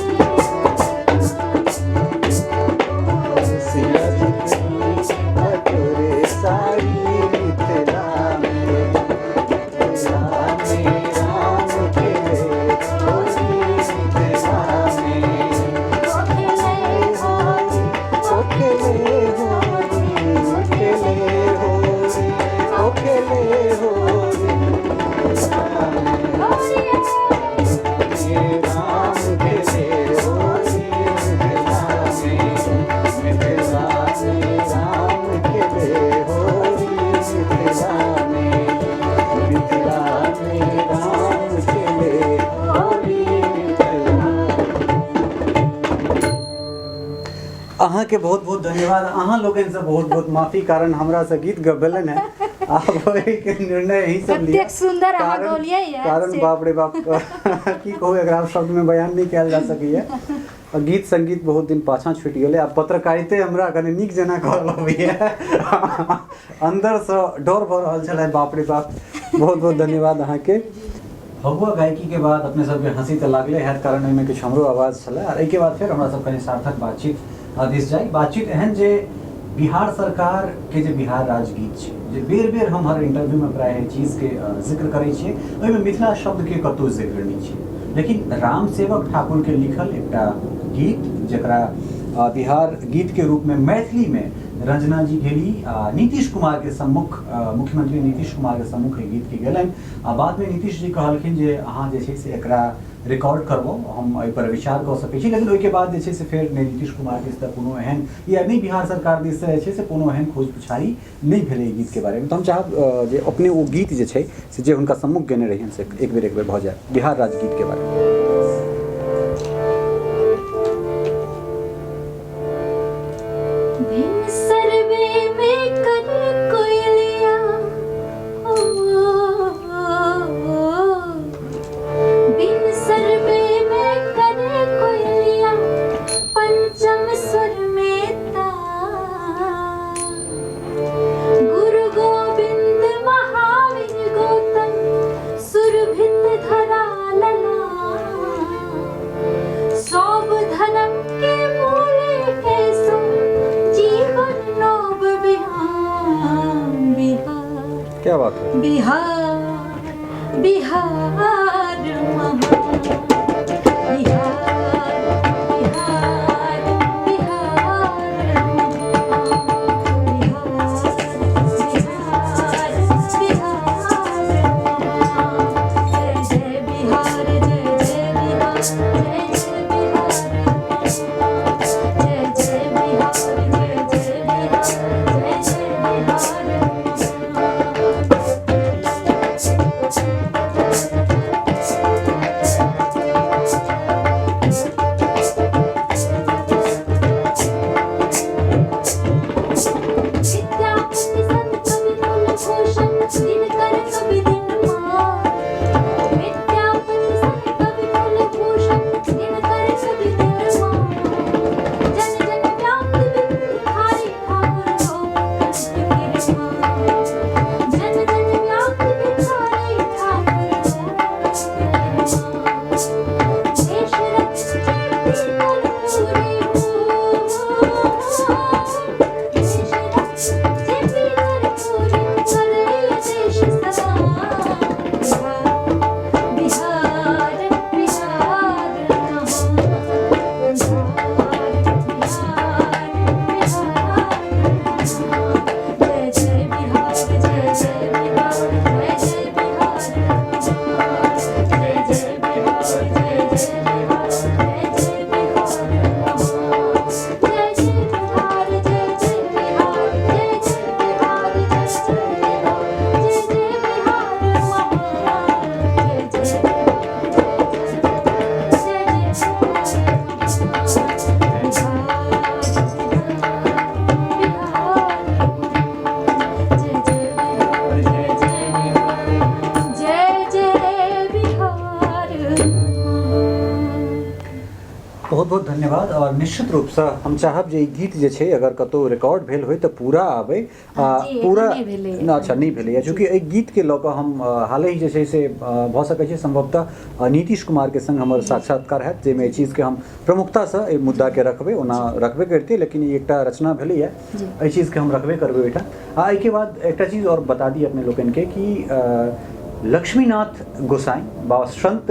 सिया जी के भीजे मथुरे साड़ी मिथिला में, मिथिला में राम खेले होरी मिथिला में। ओ खेले होरी, ओ खेले होरी, ओ खेले होरी, ओ खेले होरी मिथिला में। होरी राम खेले होरी मिथिला में, मिथिला में राम खेले होरी मिथिला में, मिथिला में राम खेले होरी मिथिला में। अहाँके बहुत बहुत धन्यवाद। अहाँ लोगन से बहुत बहुत माफी, कारण हमरा से गीत गबेलन है। आब ओहिके निर्णय यही सब लिया। कतेक सुंदर अहाँ कारण- गौलियै ये, कारण से- बाप रे बाप की कहू, एकरा शब्द में बयान नहीं कयल जा सकैया। आ गीत संगीत बहुत दिन पाछाँ छूटि गेलै। आ पत्रकारिते हमरा कनि नीक जेना कहल अबैया, अंदरसँ डर भऽ रहल छलै। बाप रे बाप, बहुत बहुत धन्यवाद अहाँके। फगुआ गायकी के बाद अपने सबके हंसी तऽ लागले हैत, कारण ओहिमे किछु हमरो आवाज छलै। आ एहिके बाद फेर हमरा सब कनि सार्थक बातचीत दिस जाइ। बातचीत एहन जे बिहार सरकार के जे बिहार राजगीत छै, जे बेर बेर हम हर इंटरव्यू में प्रायः एहि चीजके जिक्र करै छियै, ओहिमे मिथिला शब्दके कतहु जिक्र नहि छै। लेकिन राम सेवक ठाकुर के लिखल एकटा गीत, जकरा बिहार गीत के रूप में मैथिली में रंजना जी गेली आ नीतीश कुमार के सम्मुख, मुख्यमंत्री नीतीश कुमार के सम्मुख एहि गीत के गेलनि। आ बाद में नीतीश जी कहलखिन जे अहाँ जे छै से एकरा रिकॉर्ड करबो, हम एहिपर विचार कऽ सकै छी। लेकिन ओहिके बाद जे छै से फेर नहि नीतीश कुमार दिस तऽ कोनो एहन या नहि बिहार सरकार दिससँ जे छै से कोनो एहन खोज पुछारी नहि भेलै एहि गीतके बारेमे। तऽ हम चाहब जे अपने ओ गीत जे छै से जे हुनका सम्मुख गेने रहियनि से एक बेर भऽ जाय, बिहार राजगीतके बारेमे। भिन सर्वे में कर कोयलिया, ओ, बिन सर्वे में कर कोयलिया, पंचम सुर में तान। गुरु गोविंद महावीर गौतम सुरभित धरा ललाट। क्या बात है। बिहार बिहार महान, बिहार बिहार बिहार महान, बिहार बिहार बिहार महान। जय जय बिहार, जय जय बिहार, जय जय बिहार महान। जय जय बिहार, जय जय बिहार, जय जय बिहार महान। विद्यापति संत कवि कुलभूषण दिनकर कवि दिनमान। विद्यापति संत कवि कुलभूषण दिनकर कवि दिनमान। जन जन व्याप्त भिखारी ठाकुर लोक कृपान। जन जन व्याप्त भिखारी ठाकुर लोक कृपान। देश रत्न कीर्ति कर्पूरी देश रत्न कीर्ति कर्पूरी करई देश सदा। बिहार बिहार महान, बिहार बिहार बिहार महान। जय जय बिहार, जय जय बिहार, जय जय बिहार महान। जय जय बिहार, जय जय बिहार, जय जय बिहार महान। जय जय बिहार, जय जय बिहार, जय जय बिहार, जय जय बिहार, जय जय बिहार महान। जय जय बिहार, जय जय बिहार, जय जय बिहार महान। बिहार बिहार जय जय बिहार, जय जय बिहार, जय जय बिहार महान। बहुत बहुत धन्यवाद। और निश्चित रूपसँ हम चाहब जे ई गीत जे छै अगर कतहु रिकॉर्ड भेल होय तऽ पूरा आबै आ जी, पूरा एखन नहि भेलैए। ना, अच्छा, नहि भेलैए। चूँकि एहि गीतके लऽ कऽ हम हाले ही जे छै से भऽ सकै छै संभवतः नीतीश कुमारके संग हमर साक्षात्कार हैत, जाहिमे एहि चीजके हम प्रमुखतासँ एहि मुद्दाके रखबै। ओना रखबे करितियै, लेकिन ई एकटा रचना भेलैए, एहि चीजके हम रखबे करबै ओहिठाम। आ एहिके बाद एकटा चीज आओर बता दी अपने लोकनिके कि लक्ष्मीनाथ गोसाई बाबा संत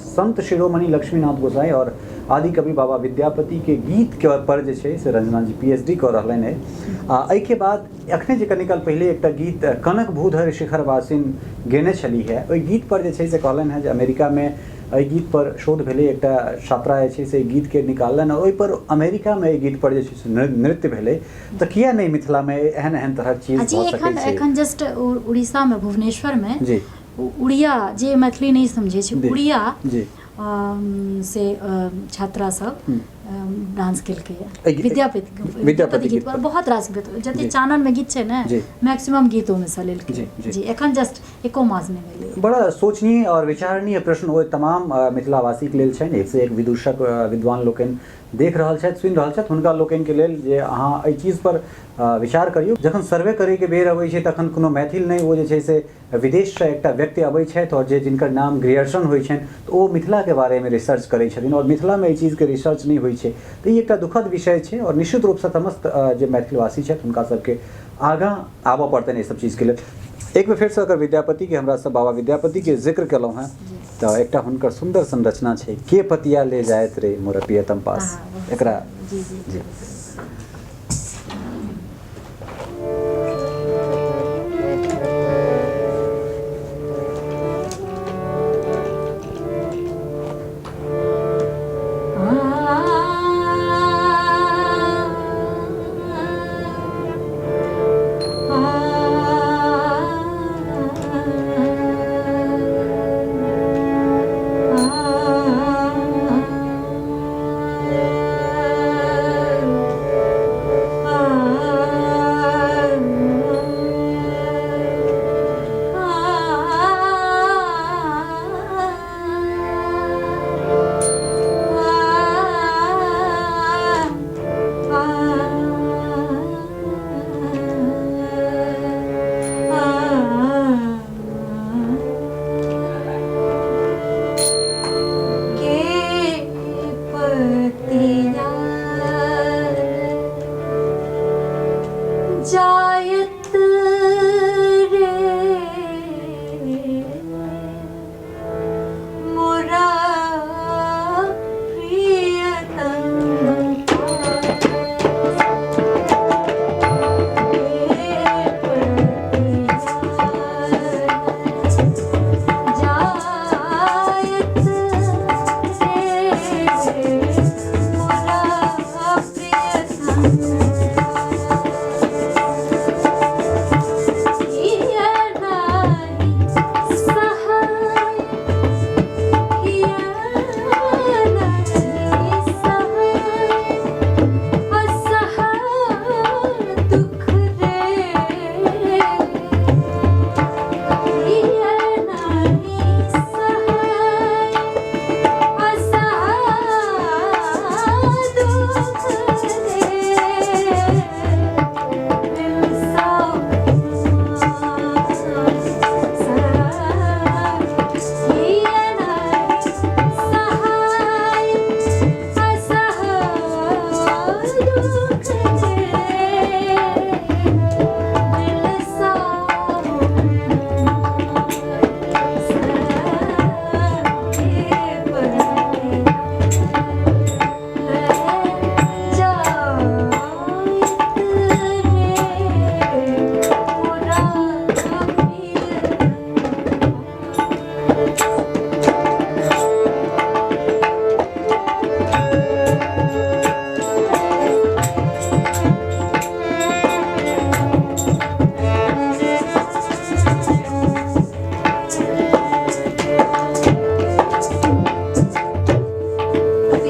संत शिरोमणि लक्ष्मीनाथ गोसाई और आदि कवि बाबा विद्यापति के गीत के पर जे छै से रंजना जी PhD कऽ रहलनि है। आ एहिके बाद एखने जे कनी काल पहिले एकटा गीत कनक भूधर शिखर वासिन गेने छली है, ओहि गीत पर जे छै से कहलनि हेँ जे अमेरिकामे एहि गीत पर शोध भेलै, एकटा छात्रा जे छै से एहि गीतके निकाललनि, ओहि पर अमेरिकामे एहि गीत पर जे छै से नृत्य भेलै, तऽ किया नहि मिथिलामे एहन एहन तरहक चीज जी भऽ सकै एखन छै? एखन जस्ट उड़ीसामे भुवनेश्वरमे जी उड़िया जे मैथिली नहि समझै छै, उड़िया जी से छात्रा सब डांस केलकै एहि विद्यापति विद्यापति गीत पर। गीत पर। बहुत रास गीत जते चानन में गीत छै ने, मैक्सिमम गीत ओहिमे से लेलकै। जी, जी। जी, एखन जस्ट एको मास नहि भेलै। बड़ा सोचनीय और विचारणीय प्रश्न ओहि तमाम मिथिलावासीके लेल छनि। एक से एक विदूषक विद्वान लोकनि देख रहल छथि, सुनि रहल छथि, हुनका लोकनिके लेल जे अहाँ एहि चीज पर विचार करियौ। जखन सर्वे करैके बेर अबै छै तखन कोनो मैथिल नहि, ओ जे छै से विदेशसँ एकटा व्यक्ति अबै छथि और जे जिनकर नाम ग्रियर्सन होइ छनि, तऽ ओ मिथिलाके बारेमे रिसर्च करै छथिन और मिथिलामे एहि चीजके रिसर्च नहि होइ छै, तऽ ई एकटा दुखद विषय छै। और निश्चित रूपसँ समस्त जे मैथिलवासी छथि हुनका सबके आगाँ आबऽ पड़तनि एहि सब चीजके लेल। एक बेर फेरसँ अगर विद्यापतिके हमरा सब बाबा विद्यापतिके जिक्र केलहुँ हेँ तऽ एकटा हुनकर सुन्दर संरचना छै, के पतिया ले जायत रे मोर प्रियतम पास, एकरा जी जी जी।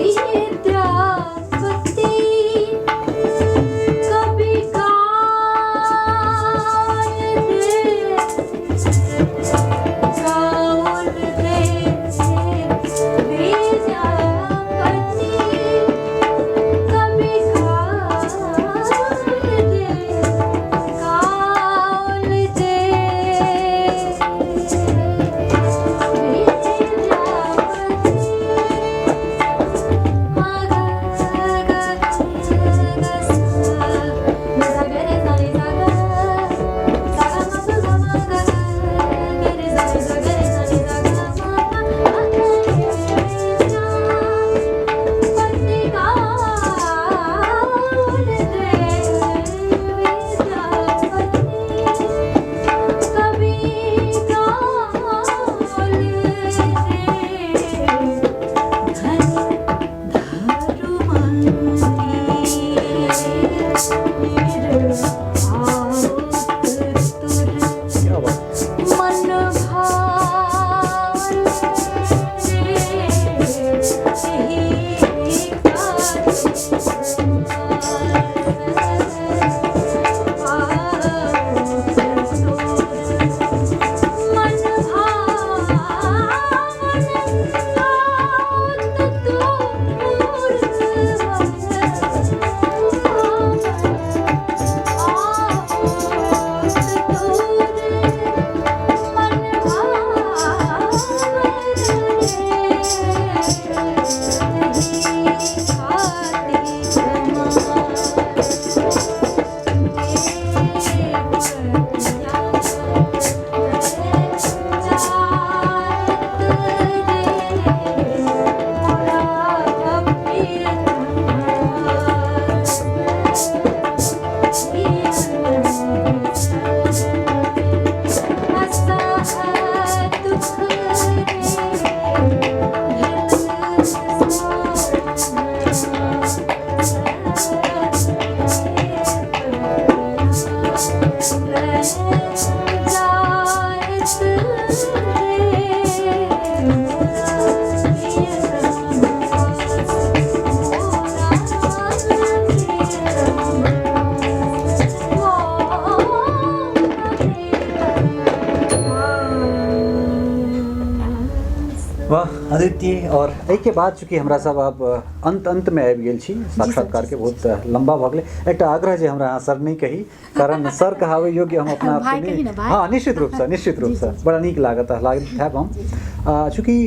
विद्यापति कवि गाय दे गाउल दे विद्यापति कवि गाउल दे गाउल दे कभी गाउल दे क्या बात। मन वाह अदिति, और एहिके बाद चूँकि हमरा सब आब अंत अंत में आबि गेल छी, साक्षात्कार के बहुत लंबा भऽ गेलै। एकटा आग्रह जे हमरा अहाँ सर नहि कही, कारण सर कहाबै योग्य हम अपना भाई आपके कही ना, भाई। हाँ, निश्चित रूपसँ, निश्चित रूपसँ बड़ा नीक लागत, लागत हैब हम। चूँकि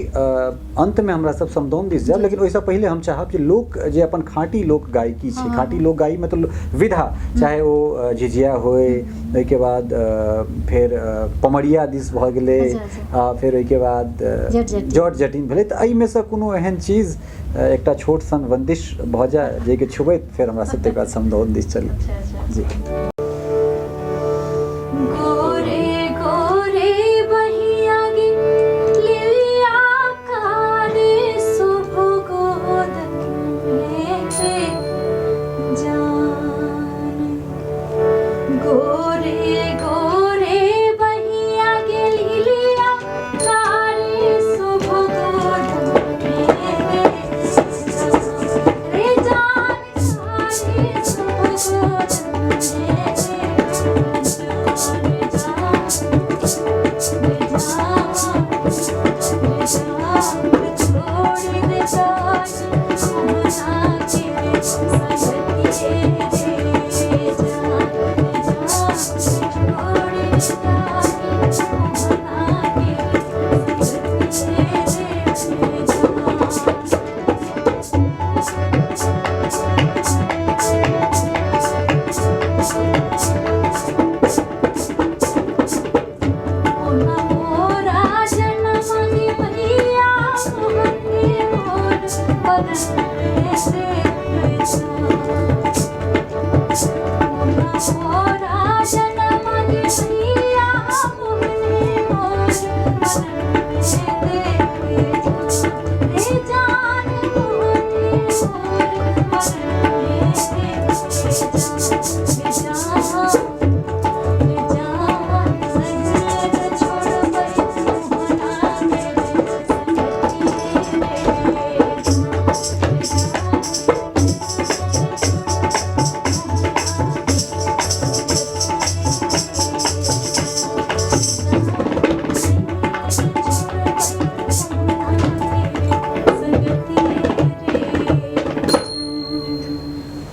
अंत में हमरा सब समदौन दिस जायब, लेकिन ओहिसँ पहिले हम चाहब जे लोक जे अपन खाँटी लोक गायकी छै, खाँटी लोक गायकी में तो विधा चाहे ओ झिझिया होय, ओहिके बाद फेर पमरिया दिस भऽ गेलै, फेर ओहिके बाद जट जटिन। जट जटिन भेलै, तऽ एहिमे सँ कोनो एहन चीज एकटा छोट सन बंदिश भऽ जाय जाहिके छुबैत फेर हमरा सब तकर बाद समदौन दिस चली। जी। गोरे गोरे बहिया गे लिलिया कारे शुभ गोद लेके जान। गोरे गोरे बहिया गे लिलिया कारे शुभ गोद लेके रे जान, कारे शुभ गोद लेके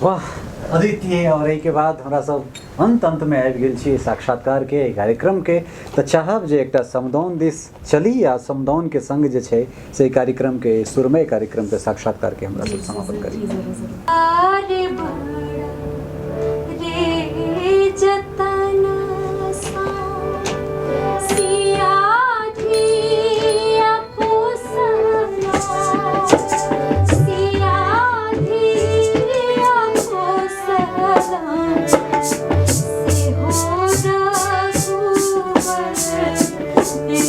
वाह, अद्वितीय। और एहिके बाद हमरा सब अंत अंत में आबि गेल छी साक्षात्कार के, एहि कार्यक्रम के। तऽ चाहब जे एकटा समदाउन दिस चली आ समदाउन के संग जे छै से एहि कार्यक्रम के, सुरमय कार्यक्रम के, साक्षात्कार के हमरा सब समापन करी। जी, जरूर जरूर। अरे बड़ा रे जतन सा सिया धिया पोसला, सिया धिया पोसला, से हो रघुवर ने,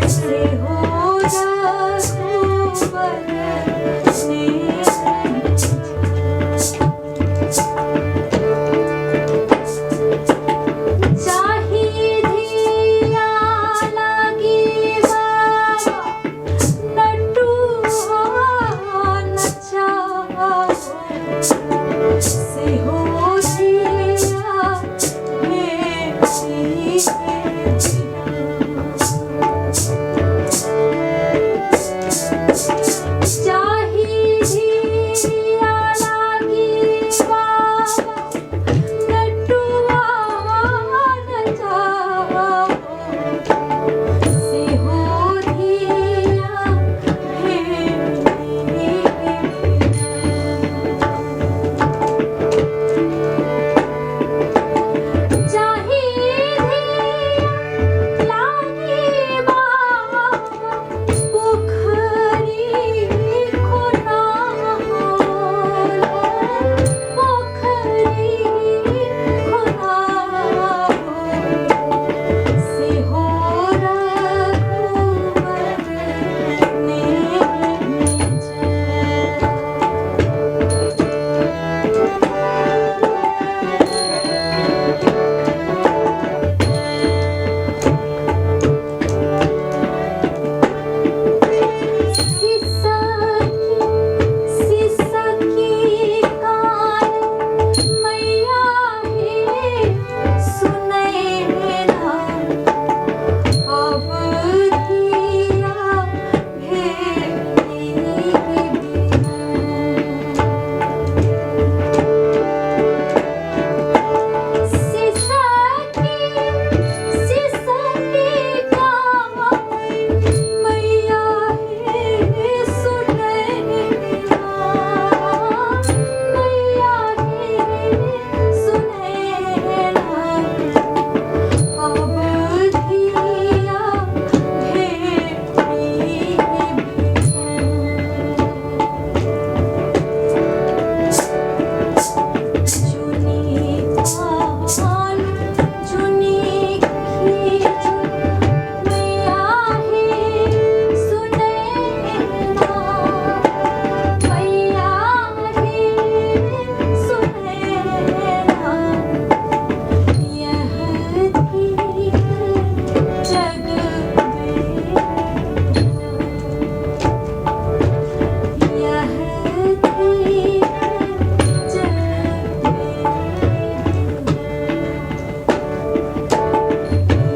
से हो रघुवर ने। चाही धिया लागी बाबा नटुआ नचाओ, से हो धिया भेटी। चाही धिया लागी बाबा नटुआ नचाओ, से हो धिया भेटी। चाही धिया लागी बाबा पोखरी खोनाओ, पोखरी खोनाओ, से हो रघुवर ने। सिसकी सिसकी कान मैया हे सुनैना, अब धिया भेटी। सिसकी सिसकी कान मैया हे सुनैना, मैया हे सुनैना, अब धिया भेटी। जुनी पान जुनी खींचु मैया हे सुनैना, मैया हे सुनैना, यह धीर जग में, यह धीर जग में,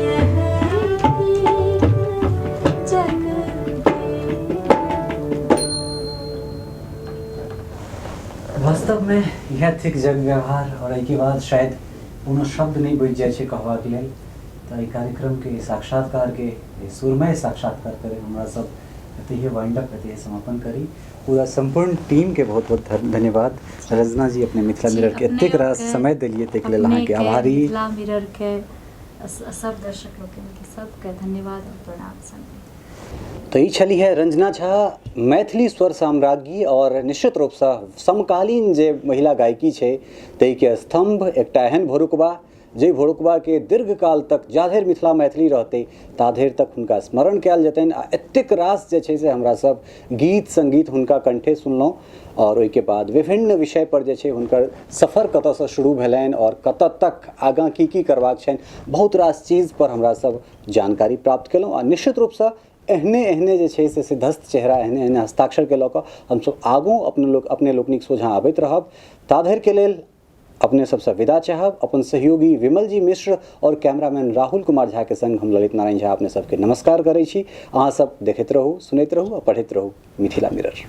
यह धीर जग में। वास्तव में यह थिक जग व्यवहार और एहिके बाद शायद कोनो शब्द नहि बचि जाइ छै कहबाक लेल। तऽ एहि कार्यक्रमके, एहि साक्षात्कारके, एहि सुरमय साक्षात्कार करे हमरा सब एतहिए वाइंड अप, एतहिए समापन करी। पूरा सम्पूर्ण टीम के बहुत बहुत धन्यवाद। रंजना जी, अपने मिथिला मिरर के एतेक रास समय देलिए, ताहिके लेल अहाँके आभारी। मिथिला मिरर के सब दर्शक लोकनि के, सबके धन्यवाद और प्रणाम संगे। तऽ ई छली है रंजना झा, मैथिली स्वर साम्राज्ञी और निश्चित रूपसँ समकालीन जे महिला गायकी छै ताहिके स्तम्भ, एकटा एहन भोरुकबा जे भोरुकबाके दीर्घकाल तक जाधरि मिथिला मैथिली रहतै ताधरि तक हुनका स्मरण कयल जेतनि। आ एतेक रास जे छै से हमरा सब गीत सङ्गीत हुनका कंठे सुनलहुँ और ओहिके बाद विभिन्न विषय पर जे छै हुनकर सफर कतऽसँ शुरू भेलनि और कतऽ तक आगाँ की की करबाक छनि, बहुत रास चीज पर हमरा सब जानकारी प्राप्त केलहुँ। आ निश्चित रूपसँ एहने एहने जे छै से सिद्धस्थ चेहरा, एहने एहने हस्ताक्षरके लऽ कऽ हमसब आगू अपने लोकनिक सोझाँ आबैत रहब। ताधरिके लेल अपने सबसँ विदा चाहब। अपन सहयोगी विमल जी मिश्र और कैमरामैन राहुल कुमार झा के संग हम ललित नारायण झा अपने सबके नमस्कार करै छी। अहाँ सब देखैत रहू, सुनैत रहू आ पढ़ैत रहू मिथिला मिरर।